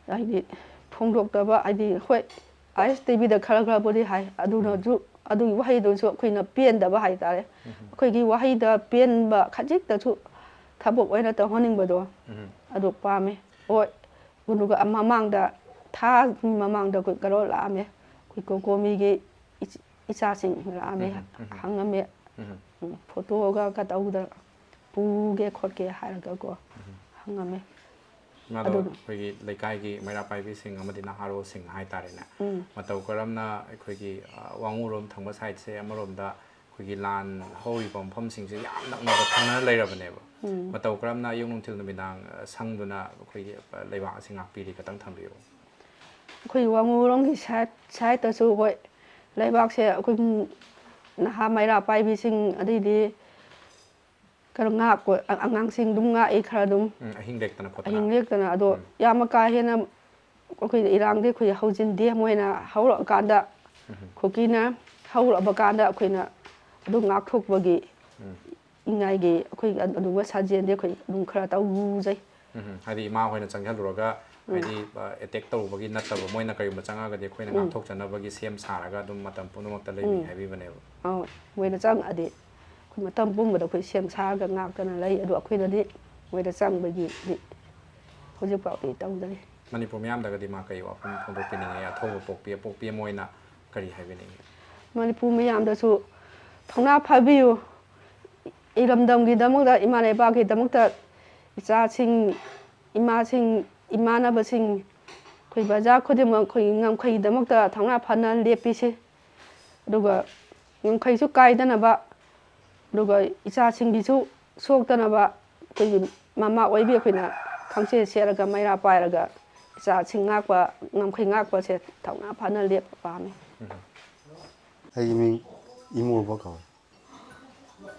ꯍꯥꯏꯗꯤ ꯐꯣꯡꯗꯣꯛꯇꯕ, ꯍꯥꯏꯗꯤ ꯍꯣꯏ, ꯑꯥꯏ ꯑꯦꯁ ꯇꯤ ꯚꯤꯗ ꯈꯔ ꯈꯔꯕꯨꯗꯤ ꯍꯥꯏ, ꯑꯗꯨꯅꯁꯨ, ꯑꯗꯨꯒꯤ ꯋꯥꯍꯩꯗꯨꯅꯁꯨ ꯑꯩꯈꯣꯏꯅ ꯄꯦꯟꯗꯕ ꯍꯥꯏꯇꯥꯔꯦ꯫ ꯑꯩꯈꯣꯏꯒꯤ ꯋꯥꯍꯩꯗ ꯄꯦꯟꯕ ꯈꯖꯤꯛꯇꯁꯨ ꯊꯕꯛ ꯑꯣꯏꯅ ꯇꯧꯍꯟꯅꯤꯡꯕꯗꯣ, ꯎꯝ꯫ ꯑꯗꯨ ꯄꯥꯝꯃꯦ꯫ ꯍꯣꯏ, ꯑꯗꯨꯒ ꯃꯃꯥꯡꯗ, ꯊꯥ ꯃꯃꯥꯡꯗ ꯑꯩꯈꯣꯏ ꯀꯩꯅꯣ ꯂꯥꯛꯑꯝꯃꯦ, ꯀꯣꯀꯣꯃꯤꯒꯤ ꯏꯆ- ꯏꯆꯥꯁꯤꯡ ꯂꯥꯛꯑꯝꯃꯦ, ꯎꯝ, ꯎꯝ, ꯎꯝ꯫ ꯍꯪꯉꯝꯃꯦ꯫ ꯎꯝ꯫ ꯎꯝ, ꯐꯣꯇꯣꯒ ꯀ ꯇꯧꯗꯅ ꯄꯨꯒꯦ ꯈꯣꯠꯀꯦ ꯍꯥꯏꯔꯒꯀꯣ ꯎꯝ꯫ ꯍꯪꯉꯝꯃꯦ꯫ ꯃꯥꯗꯣ ꯑꯗꯨꯅ ꯑꯩꯈꯣꯏꯒꯤ ꯂꯩꯀꯥꯏꯒꯤ ꯃꯩꯔꯥ ꯄꯥꯏꯕꯤꯁꯤꯡ ꯑꯃꯗꯤ ꯅꯍꯥꯔꯣꯜꯁꯤꯡ ꯍꯥꯏꯇꯥꯔꯦꯅꯦ, ꯎꯝ꯫ ꯃꯇꯧ ꯀꯔꯝꯅ ꯑꯩꯈꯣꯏꯒꯤ, ꯑ, ꯋꯥꯉꯨꯔꯣꯝ ꯊꯪꯕ ꯁꯥꯏꯠꯁꯦ ꯑꯃꯔꯣꯝꯗ ꯑꯩꯈꯣꯏꯒꯤ ꯂꯥꯟ ꯍꯧꯔꯤꯕ ꯃꯐꯝꯁꯤꯡꯁꯦ ꯌꯥꯝ ꯅꯛꯅꯕ ꯊꯪꯅꯅ ꯂꯩꯔꯕꯅꯦꯕ꯫ ꯎꯝ꯫ ꯃꯇꯧ ꯀꯔꯝꯅ ꯑꯌꯨꯛ ꯅꯨꯡꯊꯤꯜ ꯅꯨꯃꯤꯗꯥꯡ, ꯑ, ꯁꯪꯗꯨꯅ ꯑꯩꯈꯣꯏꯒꯤ, ꯑ, ꯂꯩꯕꯥꯛ ꯑꯁꯤ ꯉꯥꯛꯄꯤꯔꯤ? ꯈꯇꯪ ꯊꯝꯕꯤꯌꯨ꯫ ꯑꯩꯈꯣꯏ ꯋꯥꯉꯨꯔꯣꯝꯒꯤ ꯁꯥꯏꯠ ꯁꯥꯏꯠꯇꯁꯨ ꯍꯣꯏ, ꯂꯩꯕꯥꯛꯁꯦ ꯑꯩꯈꯣꯏ ꯅꯍꯥ ꯃꯩꯔꯥ ꯄꯥꯏꯕꯤꯁꯤꯡ ꯑꯗꯩꯗꯤ ꯈꯔ ꯉꯥꯛꯄ ꯑ- ꯑꯉꯥꯡꯁꯤꯡ ꯑꯗꯨꯝ ꯉꯥꯛꯏ ꯈꯔ ꯑꯗꯨꯝ꯫ ꯎꯝ, ꯑꯍꯤꯡ ꯂꯦꯛꯇꯅ ꯈꯣꯠꯇꯅ꯫ ꯑꯍꯤꯡ ꯂꯦꯛꯇꯅ꯫ ꯑꯗꯣ ꯎꯝ꯫ ꯌꯥꯝꯅ ꯀꯥ ꯍꯦꯟꯅ ꯑꯩꯈꯣꯏ ꯏꯔꯥꯡꯗꯤ ꯑꯩꯈꯣꯏ ꯍꯧꯖꯤꯟꯗꯦ꯫ ꯃꯣꯏꯅ ꯍꯧꯔꯛꯑꯀꯥꯟꯗ ꯎꯝ꯫ ꯀꯨꯀꯤꯅ ꯍꯧꯔꯛꯑꯕ ꯀꯥꯟꯗ ꯑꯩꯈꯣꯏꯅ ꯑꯗꯨꯝ ꯉꯥꯛꯊꯣꯛꯄꯒꯤ ꯎꯝ꯫ ꯏꯉꯥꯏꯒꯤ ꯑꯩꯈꯣꯏ ꯑꯗꯨꯒ ꯁꯥꯖꯦꯟꯗꯤ ꯑꯩꯈꯣꯏ ꯑꯗꯨꯝ ꯈꯔ ꯇꯧꯖꯩ꯫ ꯎꯝ, ꯍꯥꯏꯗꯤ ꯏꯃꯥ ꯍꯣꯏꯅ ꯆꯪꯁꯤꯜꯂꯨꯔꯒ ꯎꯝ꯫ ꯍꯥꯏꯗꯤ, ꯑ, ꯑꯦꯇꯦꯛ ꯇꯧꯔꯨꯕꯒꯤ ꯅꯠꯇꯕ, ꯃꯣꯏꯅ ꯀꯔꯤꯒꯨꯝꯕ ꯆꯪꯉꯛꯑꯒꯗꯤ ꯑꯩꯈꯣꯏꯅ ꯎꯝ꯫ ꯉꯥꯛꯊꯣꯛꯆꯅꯕꯒꯤ ꯁꯦꯝ ꯁꯥꯔꯒ ꯑꯗꯨꯝ ꯃꯇꯝ ꯄꯨꯝꯅꯃꯛꯇ ꯂꯩꯕꯅꯤ ꯎꯝ꯫ ꯍꯥꯏꯕꯤꯕꯅꯦꯕ꯫ ꯑꯧ, ꯃꯣꯏꯅ ꯆꯪꯉꯛꯑꯗꯤ ꯑꯩꯈꯣꯏ ꯃꯇꯝ ꯄꯨꯝꯕꯗ ꯑꯩꯈꯣꯏ ꯁꯦꯝ ꯁꯥꯔꯒ ꯉꯥꯛꯇꯅ ꯂꯩ꯫ ꯑꯗꯣ ꯑꯩꯈꯣꯏꯅꯗꯤ ꯃꯣꯏꯗ ꯆꯪꯕꯒꯤꯗꯤ ꯍꯧꯖꯤꯛ ꯐꯥꯎꯗꯤ ꯇꯧꯗꯔꯤ꯫ ꯃꯅꯤꯄꯨꯔ ꯃꯤꯌꯥꯝꯗꯒꯗꯤ ꯃꯥ ꯀꯔꯤ ꯋꯥꯐꯝ ꯐꯣꯡꯗꯣꯛꯄꯤꯅꯤꯡꯉꯤ? ꯑꯊꯧꯕ ꯄꯣꯛꯄꯤ, ꯑꯄꯣꯛꯄꯤ ꯑꯃ ꯑꯣꯏꯅ ꯀꯔꯤ ꯍꯥꯏꯕꯤꯅꯤꯡꯉꯤ? ꯃꯅꯤꯄꯨꯔ ꯃꯤꯌꯥꯝꯗꯁꯨ ꯊꯧꯅꯥ ꯐꯕꯤꯌꯨ꯫ ꯏꯔꯝꯗꯝꯒꯤꯗꯃꯛꯇ, ꯏꯃꯥ ꯂꯩꯕꯥꯛꯀꯤꯗꯃꯛꯇ ꯏꯆꯥꯁꯤꯡ, ꯏꯃꯥꯁꯤꯡ, ꯏꯃꯥꯟꯅꯕꯁꯤꯡ, ꯑꯩꯈꯣꯏ ꯄ꯭ꯔꯖꯥ ꯈꯨꯗꯤꯡꯃꯛ ꯑꯩꯈꯣꯏ ꯉꯝꯈꯩꯒꯤꯗꯃꯛꯇ ꯊꯧꯅꯥ ꯐꯅ ꯂꯦꯞꯄꯤꯁꯤ꯫ ꯑꯗꯨꯒ ꯉꯝꯈꯩꯁꯨ ꯀꯥꯏꯗꯅꯕ, ꯑꯗꯨꯒ ꯏꯆꯥꯁꯤꯡꯒꯤꯁꯨ ꯁꯣꯛꯇꯅꯕ ꯑꯩꯈꯣꯏꯒꯤ ꯃꯃꯥ ꯑꯣꯏꯕꯤ ꯑꯩꯈꯣꯏꯅ ꯈꯪꯆꯦꯠ ꯁꯦꯠꯂꯒ ꯃꯩꯔꯥ ꯄꯥꯏꯔꯒ ꯏꯆꯥꯁꯤꯡ ꯉꯥꯛꯄ, ꯉꯝꯈꯩ ꯉꯥꯛꯄꯁꯦ ꯊꯧꯅꯥ ꯐꯅ ꯂꯦꯞꯄ ꯄꯥꯝꯃꯤ꯫ ꯑꯩꯒꯤ ꯃꯤꯡ ꯏꯃꯣꯕ ꯀꯧꯏ꯫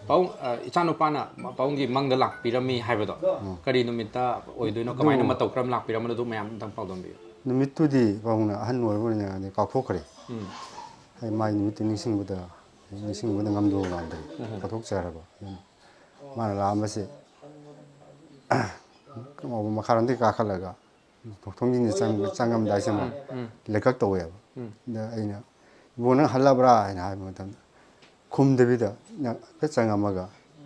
ꯄꯥꯕꯨꯡ, ꯑ, ꯏꯆꯥꯅꯨꯄꯥꯅ ꯄꯥꯕꯨꯡꯒꯤ ꯃꯪꯗ ꯂꯥꯛꯄꯤꯔꯝꯃꯤ ꯍꯥꯏꯕꯗꯣ, ꯎꯝ꯫ ꯀꯔꯤ ꯅꯨꯃꯤꯠꯇ ꯑꯣꯏꯗꯣꯏꯅꯣ? ꯀꯃꯥꯏꯅ ꯑꯗꯨ ꯃꯇꯧ ꯀꯔꯝ ꯂꯥꯛꯄꯤꯔꯝꯕꯅꯣ? ꯑꯗꯨ ꯃꯌꯥꯝ ꯑꯝꯇꯪ ꯄꯥꯎꯗꯝꯕꯤꯌꯨ꯫ ꯅꯨꯃꯤꯠꯇꯨꯗꯤ ꯄꯥꯕꯨꯡꯅ ꯑꯍꯟ ꯑꯣꯏꯔꯕꯅꯤꯅ ꯀꯥꯎꯊꯣꯛꯈ꯭ꯔꯦ꯫ ꯎꯝ꯫ ꯑꯩ ꯃꯥꯒꯤ ꯅꯨꯃꯤꯠꯇꯨ ꯅꯤꯡꯁꯤꯡꯕꯗ, ꯅꯤꯡꯁꯤꯡꯕꯗ ꯉꯝꯗꯧ ꯃꯥꯟꯗ꯭ꯔꯦ꯫ ꯎꯝ꯫ ꯀꯥꯎꯊꯣꯛꯆꯔꯕ꯫ ꯑꯗꯨꯅ ꯃꯥꯅ ꯂꯥꯛꯑꯝꯕꯁꯦ ꯃꯈꯥꯔꯣꯝꯗꯒꯤ ꯀꯥꯈꯠꯂꯒ ꯊꯣꯡꯖꯤꯟꯁꯦ ꯆꯪ-, ꯆꯪꯉꯝꯗꯥꯏꯁꯦ ꯑꯃ ꯎꯝ, ꯎꯝ꯫ ꯂꯩꯀꯛ ꯇꯧꯋꯦꯕ꯫ ꯎꯝ꯫ ꯑꯗ ꯑꯩꯅ, "ꯏꯕꯣ, ꯅꯪ ꯍꯜꯂꯕ꯭ꯔꯥ?" ꯍꯥꯏꯅ ꯍꯥꯏꯕ ꯃꯇꯝꯗ, ꯈꯨꯝꯗꯕꯤꯗ ꯍꯦꯛꯇ ꯆꯪꯉꯝꯃꯒ,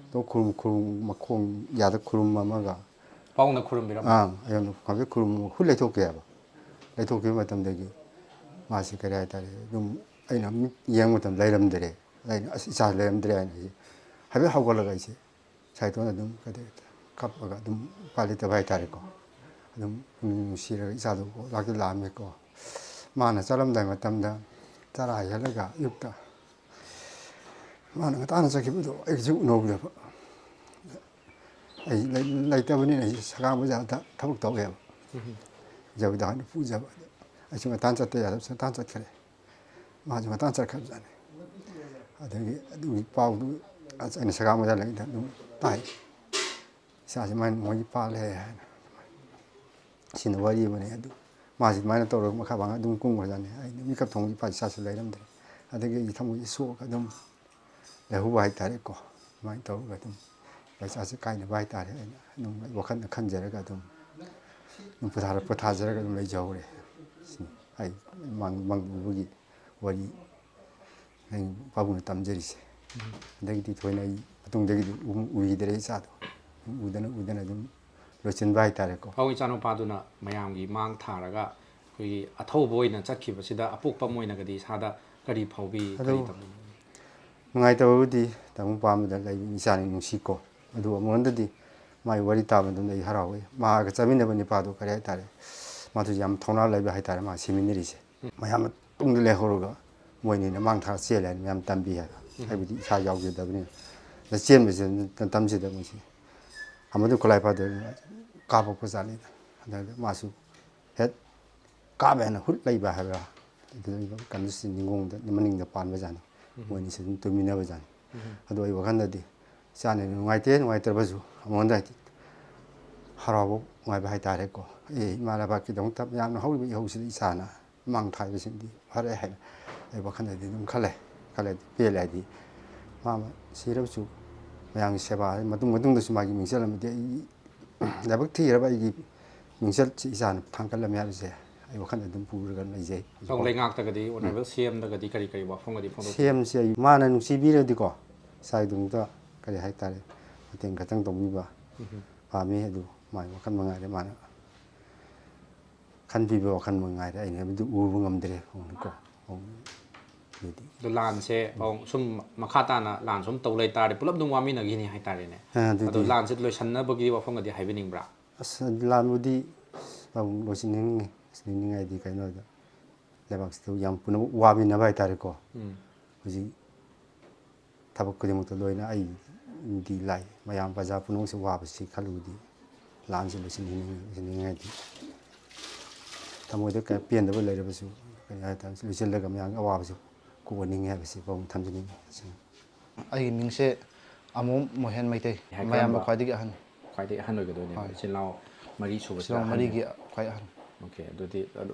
ꯑꯗꯨꯝ ꯈꯨꯔꯨꯝ-, ꯈꯨꯔꯨꯝ-, ꯃꯈꯣꯡ ꯌꯥꯗ ꯈꯨꯔꯨꯝꯃꯝꯃꯒ, ꯄꯥꯕꯨꯡꯅ ꯈꯨꯔꯨꯝꯕꯤꯔꯝꯕ? ꯑꯥ, ꯑꯩꯉꯣꯟꯗ ꯈ꯭ꯋꯥꯏꯗꯩ ꯈꯨꯔꯨꯝ-, ꯈꯨꯠ ꯂꯩꯊꯣꯛꯀꯦ ꯍꯥꯏꯕ꯫ ꯂꯩꯊꯣꯛꯈꯤꯕ ꯃꯇꯝꯗꯒꯤ ꯃꯥꯁꯤ ꯀꯔꯤ ꯍꯥꯏꯇꯥꯔꯦ, ꯑꯗꯨꯝ ꯑꯩꯅ ꯃꯤꯠ ꯌꯦꯡꯕ ꯃꯇꯝꯗ ꯂꯩꯔꯝꯗ꯭ꯔꯦ꯫ ꯑꯩꯅ "ꯑꯁ, ꯏꯆꯥ ꯂꯩꯔꯝꯗ꯭ꯔꯦ" ꯍꯥꯏꯅ ꯑꯩꯁꯦ ꯍꯥꯏꯐꯦꯠ ꯍꯧꯒꯠꯂꯒ ꯑꯩꯁꯦ ꯏꯁꯥ ꯏꯇꯣꯟꯗ ꯑꯗꯨꯝ ꯀꯩꯗꯧ-, ꯀꯞꯄꯒ ꯑꯗꯨꯝ ꯎꯄꯥꯏ ꯂꯩꯇꯕ ꯍꯥꯏꯇꯥꯔꯦꯀꯣ꯫ ꯑꯗꯨꯝ ꯅꯨꯡꯁꯤꯔꯒ ꯏꯆꯥꯗꯨ ꯂꯥꯛꯇꯤ ꯂꯥꯛꯑꯝꯃꯦꯀꯣ꯫ ꯃꯥꯅ ꯆꯠꯂꯝꯗꯥꯏ ꯃꯇꯝꯗ ꯆꯔꯥ ꯍꯦꯜꯂꯒ ꯑꯌꯨꯛꯇ ꯃꯥꯅ ꯉꯟꯇꯥꯅ ꯆꯠꯈꯤꯕꯗꯣ ꯑꯩꯁꯨ ꯎꯅꯍꯧꯗꯕ꯫ ꯑꯩ ꯂꯩ-, ꯂꯩꯇꯕꯅꯤꯅ ꯑꯩꯁꯦ ꯁꯒꯥꯡ ꯕꯖꯥꯔꯗ ꯊꯕꯛ ꯇꯧꯋꯦꯕ꯫ ꯎꯝ꯫ ꯖꯒꯣꯏꯗ ꯍꯥꯟꯅ ꯄꯨꯖꯕ꯫ ꯑꯩꯁꯨ ꯉꯟꯇꯥꯅ ꯆꯠꯇ ꯌꯥꯗꯕ, ꯉꯟꯇꯥꯅ ꯆꯠꯈ꯭ꯔꯦ꯫ ꯃꯥꯁꯨ ꯉꯟꯇꯥꯅ ꯆꯠꯈ꯭ꯔꯕꯖꯥꯠꯅꯤ꯫ ꯑꯗꯒꯤ ꯑꯗꯨꯒꯤ ꯄꯥꯎꯗꯨ ꯑꯩꯅ ꯁꯒꯥꯡ ꯕꯖꯥꯔ ꯂꯩꯗ ꯑꯗꯨꯝ ꯇꯥꯏ꯫ "ꯏꯆꯥꯁꯤ ꯃꯥꯏ ꯃꯣꯏꯒꯤ ꯄꯥꯜꯂꯦ" ꯍꯥꯏꯅ꯫ ꯁꯤꯅ ꯋꯥꯔꯤ ꯑꯃꯅꯤ꯫ ꯑꯗꯨ ꯃꯥꯁꯤ ꯑꯗꯨꯃꯥꯏꯅ ꯇꯧꯔꯒ ꯃꯈꯥ ꯃꯥꯡ ꯑꯗꯨꯝ ꯀꯨꯝꯈ꯭ꯔꯖꯥꯠꯅꯤ꯫ ꯑꯩ ꯃꯤꯀꯞ ꯊꯣꯡꯕꯒꯤ ꯏꯄꯥ ꯏꯆꯥꯁꯨ ꯂꯩꯔꯝꯗ꯭ꯔꯦ꯫ ꯑꯗꯒꯤ ꯑꯩꯒꯤ ꯊꯃꯣꯏꯁꯦ ꯁꯣꯛꯑꯒ ꯑꯗꯨꯝ ꯂꯩꯍꯧꯕ ꯍꯥꯏꯇꯥꯔꯦꯀꯣ꯫ ꯑꯗꯨꯃꯥꯏꯅ ꯇꯧꯔꯒ ꯑꯗꯨꯝ ꯏꯄꯥ ꯏꯆꯥꯁꯦ ꯀꯥꯏꯅꯕ ꯍꯥꯏꯇꯥꯔꯦ꯫ ꯑꯩꯅ ꯑꯗꯨꯝ ꯑꯩ ꯋꯥꯈꯜꯗ ꯈꯟꯖꯔꯒ ꯑꯗꯨꯝ, ꯑꯗꯨꯝ ꯄꯣꯊꯥꯔ-, ꯄꯣꯊꯥꯖꯔꯒ ꯑꯗꯨꯝ ꯂꯩꯖꯍꯧꯔꯦ꯫ ꯁꯤꯅꯤ ꯑꯩ ꯃꯪ-, ꯃꯪ ꯎꯕꯒꯤ ꯋꯥꯔꯤ ꯑꯩ ꯄꯥꯕꯨꯡꯅ ꯇꯝꯖꯔꯤꯁꯦ꯫ ꯎꯝ꯫ ꯑꯗꯒꯤꯗꯤ ꯊꯣꯏꯅ ꯑꯩ ꯃꯇꯨꯡꯗꯒꯤꯗꯤ ꯎ-, ꯎꯈꯤꯗꯔꯦ ꯏꯆꯥꯗꯣ꯫ ꯎꯗꯅ, ꯎꯗꯅ ꯑꯗꯨꯝ ꯂꯣꯏꯁꯤꯟꯕ ꯍꯥꯏꯇꯥꯔꯦꯀꯣ꯫ ꯄꯥꯕꯨꯡ ꯏꯆꯥꯅꯨꯄꯥꯗꯨꯅ ꯃꯌꯥꯝꯒꯤ ꯃꯥꯡ ꯊꯥꯔꯒ ꯑꯩꯈꯣꯏꯒꯤ ꯑꯊꯧꯕ ꯑꯣꯏꯅ ꯆꯠꯈꯤꯕꯁꯤꯗ ꯑꯄꯣꯛꯄ ꯑꯃ ꯑꯣꯏꯅꯒꯗꯤ ꯏꯁꯥꯗ ꯀꯔꯤ ꯐꯥꯎꯕꯤ, ꯀꯔꯤ ꯑꯗꯣ ꯇꯝꯃꯤ? ꯅꯨꯡꯉꯥꯏꯇꯕꯕꯨꯗꯤ ꯇꯥꯃꯣ ꯄꯥꯝꯕꯗ ꯂꯩꯕ ꯏꯆꯥꯅꯤ, ꯅꯨꯡꯁꯤꯀꯣ꯫ ꯑꯗꯨꯕꯨ ꯑꯃꯔꯣꯝꯗꯗꯤ ꯃꯥꯒꯤ ꯋꯥꯔꯤ ꯇꯥꯕ ꯃꯇꯝꯗ ꯑꯩ ꯍꯔꯥꯎꯋꯦ꯫ ꯃꯥꯒ ꯆꯠꯃꯤꯟꯅꯕ ꯅꯨꯄꯥꯗꯣ ꯀꯔꯤ ꯍꯥꯏꯇꯥꯔꯦ, ꯃꯥꯗꯨꯁꯨ ꯌꯥꯝ ꯊꯧꯅꯥ ꯂꯩꯕ ꯍꯥꯏꯇꯥꯔꯦ, ꯃꯥ ꯁꯤꯃꯤꯅꯔꯤꯁꯦ꯫ ꯎꯝ꯫ ꯃꯌꯥꯝ ꯇꯨꯡꯗ ꯂꯩꯍꯧꯔꯒ ꯃꯣꯏꯅꯤꯅ ꯃꯥꯡ ꯊꯥꯔ ꯆꯦꯜꯂꯦ ꯍꯥꯏꯅ ꯃꯌꯥꯝ ꯇꯝꯕꯤ ꯍꯥꯏꯕ꯫ ꯎꯝ꯫ ꯍꯥꯏꯕꯗꯤ ꯏꯁꯥ ꯌꯥꯎꯖꯗꯕꯅꯤꯅ꯫ ꯑꯗ ꯆꯦꯟꯕꯁꯤꯗ ꯃꯇꯝꯁꯤꯗ ꯃꯣꯏꯁꯤ ꯑꯃꯗꯨ ꯈꯨꯠꯂꯥꯏ ꯄꯥꯗꯣꯏꯅ ꯀꯥꯞꯄꯛꯄ ꯖꯥꯠꯅꯤꯗ꯫ ꯑꯗꯨꯗ ꯃꯥꯁꯨ ꯍꯦꯛ ꯀꯥꯞꯄꯦ ꯍꯥꯏꯅ ꯍꯨꯠ ꯂꯩꯕ ꯍꯥꯏꯕ꯭ꯔꯥ? ꯑꯗꯨ ꯀꯩꯅꯣꯁꯤ ꯅꯤꯡꯒꯣꯡꯗ ꯃꯅꯤꯡꯗ ꯄꯥꯟꯕ ꯖꯥꯠꯅꯤ꯫ ꯎꯝ꯫ ꯃꯣꯏꯅꯤꯁꯤ ꯑꯗꯨꯝ ꯇꯨꯃꯤꯟꯅꯕ ꯖꯥꯠꯅꯤ꯫ ꯎꯝ꯫ ꯑꯗꯣ ꯑꯩ ꯋꯥꯈꯜꯗꯗꯤ ꯏꯆꯥꯅ ꯅꯨꯡꯉꯥꯏꯇꯦ, ꯅꯨꯡꯉꯥꯏꯇ꯭ꯔꯕꯁꯨ ꯑꯃꯉꯣꯟꯗ ꯍꯥꯏꯗꯤ ꯍꯔꯥꯎꯕ, ꯅꯨꯡꯉꯥꯏꯕ ꯍꯥꯏꯇꯥꯔꯦꯀꯣ꯫ ꯑꯦ, ꯏꯃꯥ ꯂꯩꯕꯥꯛꯀꯤꯗꯃꯛꯇ ꯃꯌꯥꯝꯅ ꯍꯧꯔꯤꯕ ꯏꯍꯧꯁꯤꯗ ꯏꯆꯥꯅ ꯃꯥꯡ ꯊꯥꯏꯕꯁꯤꯡꯗꯤ ꯐꯔꯦ ꯍꯥꯏꯅ ꯑꯩ ꯋꯥꯈꯜꯗꯗꯤ ꯑꯗꯨꯝ ꯈꯜꯂꯦ꯫ ꯈꯜꯂꯦ, ꯄꯦꯜꯂꯦ ꯍꯥꯏꯗꯤ ꯃꯥ ꯑꯃ ꯁꯤꯔꯕꯁꯨ ꯃꯌꯥꯝꯒꯤ ꯁꯦꯕꯥ ꯍꯥꯏ ꯃꯇꯨꯡ, ꯃꯇꯨꯡꯗꯁꯨ ꯃꯥꯒꯤ ꯃꯤꯡꯆꯠ ꯑꯃꯗꯤ ꯑꯩ ꯂꯥꯏꯕꯛ ꯊꯤꯔꯕ ꯑꯩꯒꯤ ꯃꯤꯡꯆꯠꯁꯤ ꯏꯆꯥꯅ ꯊꯥꯡꯒꯠꯂꯝꯃꯦ ꯍꯥꯏꯕꯁꯦ ꯑꯩ ꯋꯥꯈꯜꯗ ꯑꯗꯨꯝ ꯄꯨꯔꯒ ꯂꯩꯖꯩ ꯑꯗꯣ ꯍꯧꯖꯤꯛꯐꯥꯎ꯫ ꯂꯩꯉꯥꯛꯇꯒꯗꯤ, ꯎꯝ꯫ ꯑꯣꯅꯔꯦꯕꯜ ꯁꯤ ꯑꯦꯝꯗꯒꯗꯤ ꯀꯔꯤ ꯀꯔꯤ ꯋꯥꯐꯝꯒꯗꯤ ꯐꯣꯡꯗꯣꯛꯈꯤ? ꯁꯤ ꯑꯦꯝꯁꯦ ꯑꯩ, ꯃꯥꯅ ꯅꯨꯡꯁꯤꯕꯤꯔꯗꯤꯀꯣ, ꯏꯁꯥꯒꯤꯗꯃꯛꯇ ꯀꯔꯤ ꯍꯥꯏꯇꯥꯔꯦ, ꯃꯇꯦꯡ ꯈꯛꯇꯪ ꯇꯧꯕꯤꯕ ꯎꯝ꯫ ꯄꯥꯝꯃꯤ꯫ ꯑꯗꯨ ꯃꯥꯒꯤ ꯋꯥꯈꯜ ꯃꯉꯥꯏꯔꯦ ꯃꯥꯅ ꯈꯟꯕꯤꯕ ꯋꯥꯈꯜ ꯃꯉꯥꯏꯔꯦ, ꯑꯩꯅ ꯍꯥꯏꯕꯗꯨ ꯎꯕ ꯉꯝꯗ꯭ꯔꯦ꯫ ꯀꯣ ꯑꯗꯨꯗꯤ ꯑꯗꯣ ꯂꯥꯟꯁꯦ ꯁꯨꯝ ꯃꯈꯥ ꯇꯥꯅ ꯂꯥꯟ ꯁꯨꯝ ꯇꯧ ꯂꯩꯇꯥꯔꯗꯤ ꯄꯨꯂꯞ ꯑꯗꯨꯝ ꯋꯥꯃꯤꯟꯅꯈꯤꯅꯤ ꯍꯥꯏꯇꯥꯔꯦꯅꯦ꯫ ꯑꯗꯣ ꯂꯥꯟꯁꯦ ꯂꯣꯏꯁꯤꯟꯅꯕꯒꯤ ꯋꯥꯐꯝꯒꯗꯤ ꯍꯥꯏꯕꯤꯅꯤꯡꯕ꯭ꯔꯥ? ꯑꯁ ꯂꯥꯟꯕꯨꯗꯤ ꯂꯣꯏꯁꯤꯟꯅꯤꯡꯉꯤ꯫ ꯂꯣꯏꯁꯤꯟꯅꯤꯡꯉꯥꯏꯗꯤ ꯀꯩꯅꯣꯗ ꯂꯩꯕꯥꯛꯁꯤꯗ ꯌꯥꯝ ꯄꯨꯝꯅꯃꯛ ꯋꯥꯃꯤꯟꯅꯕ ꯍꯥꯏꯇꯥꯔꯦꯀꯣ꯫ ꯍꯧꯖꯤꯛ ꯊꯕꯛ ꯈꯨꯗꯤꯡꯃꯛꯇ ꯂꯣꯏꯅ ꯑꯩꯗꯤ ꯂꯥꯛꯏ꯫ ꯃꯌꯥꯝ ꯄ꯭ꯔꯖꯥ ꯄꯨꯝꯅꯃꯛꯁꯦ ꯋꯥꯕꯁꯤ ꯈꯜꯂꯨꯕꯗꯤ ꯂꯥꯟꯁꯤ ꯂꯣꯏꯁꯤꯟꯅꯤꯡꯉꯥꯏꯗꯤ ꯊꯃꯣꯏꯗ ꯀꯌꯥ ꯄꯦꯟꯗꯕ ꯂꯩꯔꯕꯁꯨ ꯀꯔꯤ ꯍꯥꯏꯇꯥꯔꯦ ꯂꯣꯏꯁꯤꯜꯂꯒ ꯃꯌꯥꯝꯒꯤ ꯑꯋꯥꯕꯁꯤ ꯀꯣꯛꯍꯟꯅꯤꯡꯉꯤ ꯍꯥꯏꯕꯁꯤ ꯋꯥꯐꯝ ꯊꯝꯖꯅꯤꯡꯉꯤ꯫ ꯑꯩꯒꯤ ꯃꯤꯡꯁꯦ ꯑꯃꯣꯝ ꯃꯣꯍꯦꯟ ꯃꯩꯇꯩ꯫ ꯃꯌꯥꯝꯕ ꯈ꯭ꯋꯥꯏꯗꯒꯤ ꯑꯍꯟ꯫ ꯈ꯭ꯋꯥꯏꯗꯒꯤ ꯑꯍꯟ ꯑꯣꯏꯒꯗꯣꯏꯅꯦꯕ꯫ ꯍꯣꯏ꯫ ꯏꯆꯤꯜ ꯏꯅꯥꯎ ꯃꯔꯤ ꯁꯨꯕꯁꯤꯗ ꯏꯆꯤꯜ ꯏꯅꯥꯎ ꯑꯍꯟ꯫ ꯃꯔꯤꯒꯤ ꯈ꯭ꯋꯥꯏ ꯑꯍꯟ꯫ ꯑꯣꯀꯦ, ꯑꯗꯨꯗꯤ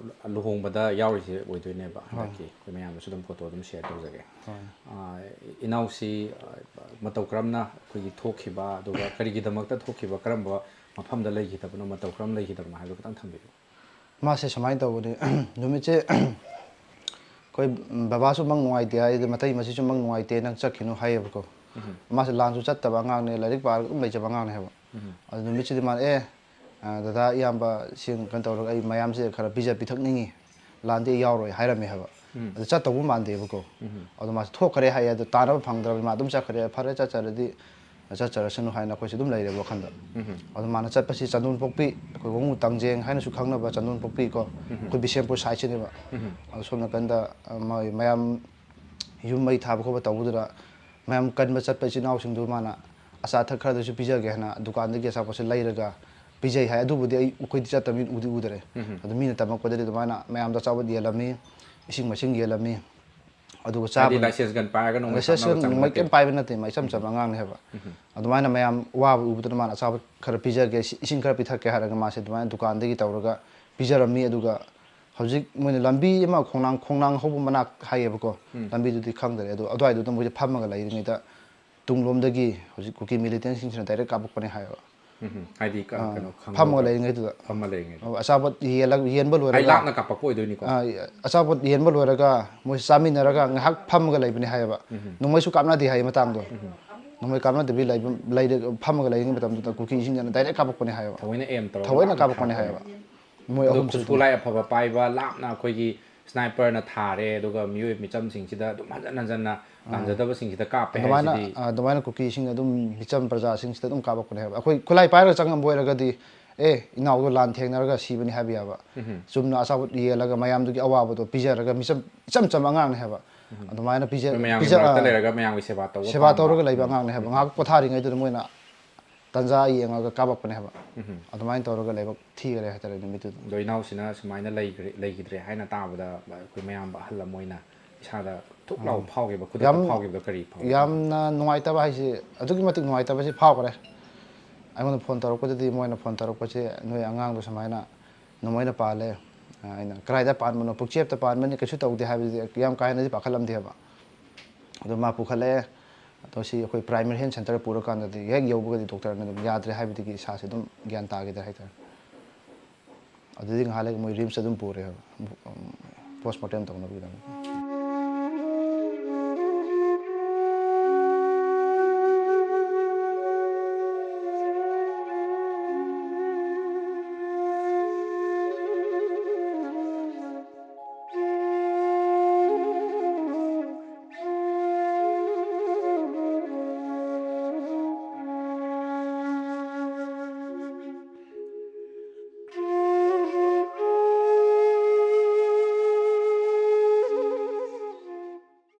ꯂꯨꯍꯣꯡꯕꯗ ꯌꯥꯎꯔꯤꯁꯦ ꯑꯣꯏꯗꯣꯏꯅꯦꯕ ꯍꯟꯗꯛꯀꯤ꯫ ꯑꯩꯈꯣꯏ ꯃꯌꯥꯝꯗꯁꯨ ꯑꯗꯨꯝ ꯐꯣꯇꯣ ꯑꯗꯨꯝ ꯁꯤꯌꯔ ꯇꯧꯖꯒꯦ꯫ ꯍꯣꯏ꯫ ꯏꯅꯥꯎꯁꯤ ꯃꯇꯧ ꯀꯔꯝꯅ ꯑꯩꯈꯣꯏꯒꯤ ꯊꯣꯛꯈꯤꯕ, ꯑꯗꯨꯒ ꯀꯔꯤꯒꯤꯗꯃꯛꯇ ꯊꯣꯛꯈꯤꯕ, ꯀꯔꯝꯕ ꯃꯐꯝꯗ ꯂꯩꯈꯤꯗꯕꯅꯣ, ꯃꯇꯧ ꯀꯔꯝ ꯂꯩꯈꯤꯗꯕꯅꯣ ꯍꯥꯏꯕꯗꯨ ꯈꯤꯇꯪ ꯊꯝꯕꯤꯌꯨ꯫ ꯃꯥꯁꯦ ꯁꯨꯃꯥꯏꯅ ꯇꯧꯕꯅꯤ꯫ ꯅꯨꯃꯤꯠꯁꯦ ꯑꯩꯈꯣꯏ ꯕꯕꯥꯁꯨ ꯃꯪ ꯅꯨꯡꯉꯥꯏꯇꯦ ꯍꯥꯏ, ꯃꯇꯩ ꯃꯆꯤꯁꯨ ꯃꯪ ꯅꯨꯡꯉꯥꯏꯇꯦ, ꯅꯪ ꯆꯠꯈꯤꯅꯨ ꯍꯥꯏꯌꯦꯕꯀꯣ꯫ ꯃꯥꯁꯦ ꯂꯥꯟꯁꯨ ꯆꯠꯇꯕ ꯑꯉꯥꯡꯅꯦ, ꯂꯥꯏꯔꯤꯛ ꯄꯥꯔꯒ ꯑꯗꯨꯝ ꯂꯩꯖꯕ ꯑꯉꯥꯡꯅꯦ ꯍꯥꯏꯕ꯫ ꯑꯗꯨ ꯅꯨꯃꯤꯠꯁꯤꯗ ꯃꯥꯅ, "ꯑꯦ, ꯑ, ꯗꯗꯥ, ꯏꯌꯥꯝꯕꯁꯤꯡ ꯀꯩꯅꯣ ꯇꯧꯔꯒ ꯑꯩ ꯃꯌꯥꯝꯁꯦ ꯈꯔ ꯄꯤꯖ ꯄꯤꯊꯛꯅꯤꯡꯉꯤ, ꯂꯥꯟꯗꯤ ꯑꯩ ꯌꯥꯎꯔꯣꯏ" ꯍꯥꯏꯔꯝꯃꯦ ꯍꯥꯏꯕ꯫ ꯑꯗꯨ ꯆꯠꯇꯧꯕ ꯃꯥꯟꯗꯦꯕꯀꯣ꯫ ꯑꯗꯨ ꯃꯥꯁꯦ ꯊꯣꯛꯈ꯭ꯔꯦ ꯍꯥꯏꯌꯦ꯫ ꯑꯗꯨ ꯇꯥꯟꯅꯕ ꯐꯪꯗ꯭ꯔꯕꯅꯤ, ꯃꯥ ꯑꯗꯨꯝ ꯆꯠꯈ꯭ꯔꯦ꯫ ꯐꯔꯦ, ꯆꯠꯆꯔꯗꯤ ꯆꯠꯆꯔꯁꯅꯨ ꯍꯥꯏꯅ ꯑꯩꯈꯣꯏꯁꯨ ꯑꯗꯨꯝ ꯂꯩꯔꯦꯕ ꯋꯥꯈꯜꯗ꯫ ꯑꯗꯨ ꯃꯥꯅ ꯆꯠꯄꯁꯤ ꯆꯟꯗꯣꯟꯄꯣꯛꯄꯤ, ꯑꯩꯈꯣꯏ ꯋꯥꯉꯨ ꯇꯥꯡꯖꯦꯡ ꯍꯥꯏꯅꯁꯨ ꯈꯪꯅꯕ ꯆꯟꯗꯣꯟꯄꯣꯛꯄꯤ ꯀꯣ, ꯑꯩꯈꯣꯏ ꯕꯤꯁꯦꯝꯄꯨꯔ ꯁꯥꯏꯠꯁꯤꯅꯦꯕ꯫ ꯑꯗꯣ ꯁꯣꯝ ꯅꯥꯀꯟꯗ, ꯑ, ꯃꯣꯏ ꯃꯌꯥꯝ ꯌꯨꯝ ꯃꯩ ꯊꯥꯕ ꯈꯣꯠꯄ ꯇꯧꯕꯗꯨꯗ ꯃꯌꯥꯝ ꯀꯟꯕ ꯆꯠꯄ ꯏꯆꯤꯜ ꯏꯅꯥꯎꯁꯤꯡꯗꯨ ꯃꯥꯅ ꯑꯆꯥ ꯑꯊꯛ ꯈꯔꯗꯁꯨ ꯄꯤꯖꯒꯦ ꯍꯥꯏꯅ ꯗꯨꯀꯥꯟꯗꯒꯤ ꯑꯆꯥꯄꯣꯠꯁꯦ ꯂꯩꯔꯒ ꯄꯤꯖꯩ ꯍꯥꯏ꯫ ꯑꯗꯨꯕꯨꯗꯤ ꯑꯩ, ꯑꯩꯈꯣꯏꯗꯤ ꯆꯠꯇꯕꯅꯤꯅ ꯎꯗꯤ ꯎꯗꯔꯦ꯫ ꯑꯗꯨ ꯃꯤꯅ ꯇꯝꯃꯛꯄꯗꯗꯤ ꯑꯗꯨꯃꯥꯏꯅ ꯃꯌꯥꯝꯗ ꯑꯆꯥꯄꯣꯠ ꯌꯦꯜꯂꯝꯃꯤ, ꯏꯁꯤꯡ ꯃꯥꯏꯁꯤꯡ ꯌꯦꯜꯂꯝꯃꯤ꯫ ꯑꯗꯨꯒ ꯆꯥꯕ ꯍꯥꯏꯗꯤ license gun ꯄꯥꯏꯔꯒ ꯅꯣꯡꯃꯩ license ꯀꯥꯞꯅꯕ ꯆꯪꯕ ꯃꯩ ꯅꯠꯇꯦ꯫ ꯀꯩꯝ ꯄꯥꯏꯕ ꯅꯠꯇꯦ, ꯃꯥ ꯏꯆꯝ ꯆꯝꯕ ꯑꯉꯥꯡꯅꯦ ꯍꯥꯏꯕ꯫ ꯑꯗꯨꯃꯥꯏꯅ ꯃꯌꯥꯝ ꯋꯥꯕ ꯎꯕꯗꯨꯅ ꯃꯥꯅ ꯑꯆꯥꯄꯣꯠ ꯈꯔ ꯄꯤꯖꯒꯦ, ꯁꯤ-, ꯏꯁꯤꯡ ꯈꯔ ꯄꯤꯊꯛꯀꯦ ꯍꯥꯏꯔꯒ ꯃꯥꯁꯦ ꯑꯗꯨꯃꯥꯏꯅ ꯗꯨꯀꯥꯟꯗꯒꯤ ꯇꯧꯔꯒ ꯄꯤꯖꯔꯝꯃꯤ꯫ ꯑꯗꯨꯒ ꯍꯧꯖꯤꯛ ꯃꯣꯏꯅ ꯂꯝꯕꯤ ꯑꯃ ꯈꯣꯡꯅꯥꯡ, ꯈꯣꯡꯅꯥꯡ ꯍꯧꯕ ꯃꯅꯥꯛ ꯍꯥꯏꯌꯦꯕꯀꯣ, ꯂꯝꯕꯤꯗꯨꯗꯤ ꯈꯪꯗ꯭ꯔꯦ꯫ ꯑꯗꯣ ꯑꯗꯨꯋꯥꯏꯗꯨꯗ ꯃꯣꯏꯁꯦ ꯐꯝꯃꯒ ꯂꯩꯔꯤꯉꯩꯗ ꯇꯨꯡꯂꯣꯝꯗꯒꯤ ꯍꯧꯖꯤꯛ ꯀꯨꯀꯤ militantꯁꯤꯡꯁꯤꯅ direct ꯀꯥꯞꯄꯛꯄꯅꯦ ꯍꯥꯏꯌꯦꯕ꯫ ꯎꯝ, ꯍꯥꯏꯗꯤ ꯀ-, ꯀꯩꯅꯣ ꯈꯪꯍꯧꯗꯕ꯫ ꯐꯝꯃꯒ ꯂꯩꯔꯤꯉꯩꯗꯨꯗ꯫ ꯐꯝꯃ ꯂꯩꯔꯤꯉꯩꯗ꯫ ꯑꯣ, ꯑꯆꯥꯄꯣꯠ ꯌꯦꯜꯂꯒ, ꯌꯦꯟꯕ ꯑꯩ ꯂꯣꯏꯔꯒ ꯂꯥꯞꯅ ꯀꯥꯞꯄꯛꯄ ꯑꯣꯏꯗꯣꯏꯅꯤꯀꯣ꯫ ꯑ, ꯑꯆꯥꯄꯣꯠ ꯌꯦꯟꯕ ꯂꯣꯏꯔꯒ ꯃꯣꯏ ꯆꯥꯃꯤꯟꯅꯔꯒ ꯉꯥꯏꯍꯥꯛ ꯐꯝꯃꯒ ꯂꯩꯕꯅꯦ ꯍꯥꯏꯌꯦꯕ꯫ ꯅꯣꯡꯃꯩꯁꯨ ꯀꯥꯞꯅꯗꯦ ꯍꯥꯏꯌꯦ ꯃꯇꯥꯡꯗꯣ꯫ ꯅꯣꯡꯃꯩ ꯀꯥꯞꯅꯗꯕꯤ ꯂꯩꯕ-, ꯂꯩꯔ-, ꯐꯝꯃꯒ ꯂꯩꯔꯤꯉꯩ ꯃꯇꯝꯗꯨꯗ ꯀꯨꯀꯤꯁꯤꯡꯁꯤꯅ direct ꯀꯥꯞꯄꯛꯄꯅꯦ ꯍꯥꯏꯌꯦꯕ꯫ ꯊꯑꯣꯏꯅ aim ꯇꯧꯔꯒ ꯊꯑꯣꯏꯅ ꯂꯥꯞꯅ ꯀꯥꯞꯄꯛꯄꯅꯦ ꯊꯥꯔꯛꯄ꯫ ꯍꯥꯏꯌꯦꯕ꯫ ꯃꯣꯏ ꯑꯗꯣ ꯑꯍꯨꯝꯁꯨ ꯈꯨꯠꯁꯨ ꯑꯗꯨꯝ ꯈꯨꯠꯂꯥꯏ ꯑꯐꯕ ꯄꯥꯏꯕ, ꯂꯥꯞꯅ ꯑꯩꯈꯣꯏꯒꯤ sniperꯅ ꯊꯥꯔꯦ, ꯑꯗꯨꯒ ꯃꯤꯑꯣꯏ ꯃꯤꯆꯝꯁꯤꯡꯁꯤꯗ ꯑꯗꯨꯝ ꯍꯟꯖꯟ ꯍꯟꯖꯟꯅ ꯂꯥꯟꯖꯗꯕꯁꯤꯡꯁꯤꯗ ꯀꯥꯞꯄꯦ ꯑꯗꯨꯃꯥꯏꯅ ꯍꯥꯏꯁꯤꯗꯤ꯫ ꯑ, ꯑꯗꯨꯃꯥꯏꯅ ꯀꯨꯀꯤꯁꯤꯡꯅ ꯑꯗꯨꯝ ꯃꯤꯆꯝ ꯄ꯭ꯔꯖꯥꯁꯤꯡꯁꯤꯗ ꯑꯗꯨꯝ ꯀꯥꯞꯄꯛꯄꯅꯦ ꯍꯥꯏꯕ꯫ ꯑꯩꯈꯣꯏ ꯈꯨꯠꯂꯥꯏ ꯄꯥꯏꯔꯒ ꯆꯪꯉꯝꯕ ꯑꯣꯏꯔꯒꯗꯤ, "ꯑꯦ, ꯏꯅꯥꯎꯗꯣ ꯂꯥꯟ ꯊꯦꯡꯅꯔꯒ ꯁꯤꯕꯅꯤ" ꯍꯥꯏꯕ ꯌꯥꯕ꯫ ꯎꯝ꯫ ꯆꯨꯝꯅ ꯑꯆꯥꯄꯣꯠ ꯌꯦꯜꯂꯒ ꯃꯌꯥꯝꯗꯨꯒꯤ ꯑꯋꯥꯕꯗꯣ ꯄꯤꯖꯔꯒ, ꯃꯤꯆꯝ, ꯏꯆꯝ ꯆꯝꯕ ꯑꯉꯥꯡꯅꯦ ꯍꯥꯏꯕ꯫ ꯎꯝ꯫ ꯑꯗꯨꯃꯥꯏꯅ ꯄꯤꯖ-, ꯑꯩꯈꯣꯏ ꯃꯌꯥꯝꯒꯤ ꯄꯤꯖ-, ꯃꯔꯛꯇ ꯑ, ꯂꯩꯔꯒ ꯃꯌꯥꯝꯒꯤ ꯁꯦꯕꯥ ꯇꯧꯕ ꯁꯦꯕꯥ ꯄꯥꯝꯕ꯫ ꯇꯧꯔꯒ ꯂꯩꯕ ꯎꯝ꯫ ꯑꯉꯥꯡꯅꯦ ꯍꯥꯏꯕ꯫ ꯎꯝ꯫ ꯉꯥꯏꯍꯥꯛ ꯄꯣꯊꯥꯔꯤꯉꯩꯗꯨꯗ ꯃꯣꯏꯅ ꯇꯟꯖꯥ ꯌꯦꯡꯉꯒ ꯀꯥꯞꯄꯛꯄꯅꯦ ꯍꯥꯏꯕ꯫ ꯎꯝ꯫ ꯑꯗꯨꯃꯥꯏꯅ ꯇꯧꯔꯒ ꯂꯥꯏꯕꯛ ꯊꯤꯈꯔꯦ ꯍꯥꯏꯇꯥꯔꯦ ꯅꯨꯃꯤꯠꯇꯨꯗ꯫ ꯑꯗꯣ ꯏꯅꯥꯎꯁꯤꯅ ꯁꯨꯃꯥꯏꯅ ꯂꯩꯈ꯭ꯔꯦ, ꯂꯩꯈꯤꯗ꯭ꯔꯦ ꯍꯥꯏꯅ ꯇꯥꯕꯗ, ꯑꯩꯈꯣꯏ ꯃꯌꯥꯝꯕ ꯑꯍꯜ ꯑꯃ ꯑꯣꯏꯅ ꯏꯁꯥꯗ ꯊꯨꯛ ꯂꯥꯎꯕ ꯎꯝ꯫ ꯐꯥꯎꯈꯤꯕ, ꯈꯨꯗꯛꯇ ꯌꯥꯝ, ꯐꯥꯎꯈꯤꯕꯗꯣ ꯀꯔꯤ ꯐꯥꯎꯈꯤ? ꯌꯥꯝꯅ ꯅꯨꯡꯉꯥꯏꯇꯕ ꯍꯥꯏꯁꯦ, ꯑꯗꯨꯛꯀꯤ ꯃꯇꯤꯛ ꯅꯨꯡꯉꯥꯏꯇꯕꯁꯦ ꯐꯥꯎꯈ꯭ꯔꯦ꯫ ꯑꯩꯉꯣꯟꯗ ꯐꯣꯟ ꯇꯧꯔꯛꯄꯗꯗꯤ, ꯃꯣꯏꯅ ꯐꯣꯟ ꯇꯧꯔꯛꯄꯁꯦ, "ꯅꯣꯏ ꯑꯉꯥꯡꯗꯣ ꯁꯨꯃꯥꯏꯅ ꯅꯣꯡꯃꯩꯅ ꯄꯥꯜꯂꯦ"꯫ ꯑꯩꯅ, "ꯀꯗꯥꯏꯗ ꯄꯥꯟꯕꯅꯣ?" "ꯄꯨꯛꯆꯦꯞꯇ ꯄꯥꯟꯕꯅꯤ, ꯀꯩꯁꯨ ꯇꯧꯗꯦ" ꯍꯥꯏꯕꯗꯨꯗꯤ ꯌꯥꯝ ꯀꯥ ꯍꯦꯟꯅꯗꯤ ꯄꯥꯈꯠꯂꯝꯗꯦꯕ꯫ ꯑꯗꯣ ꯃꯥ ꯄꯨꯈꯠꯂꯛꯑꯦ꯫ ꯑꯗꯣ ꯁꯤ ꯑꯩꯈꯣꯏ primary health centre ꯄꯨꯔꯀꯥꯟꯗꯗꯤ ꯍꯦꯛ ꯌꯧꯕꯒꯗꯤ doctorꯅ ꯑꯗꯨꯝ ꯌꯥꯗ꯭ꯔꯦ ꯍꯥꯏꯕꯗꯒꯤ ꯏꯁꯥꯁꯦ ꯑꯗꯨꯝ ꯒ꯭ꯌꯥꯟ ꯇꯥꯈꯤꯗ꯭ꯔꯦ ꯍꯥꯏꯇꯥꯔꯦ꯫ ꯑꯗꯨꯗꯤ ꯉꯥꯏꯍꯥꯛ ꯂꯩꯔꯒ ꯃꯣꯏ RIMSꯇ ꯑꯗꯨꯝ ꯄꯨꯔꯦ, ꯎꯝ, post mortem ꯇꯧꯅꯕꯒꯤꯗꯃꯛ꯫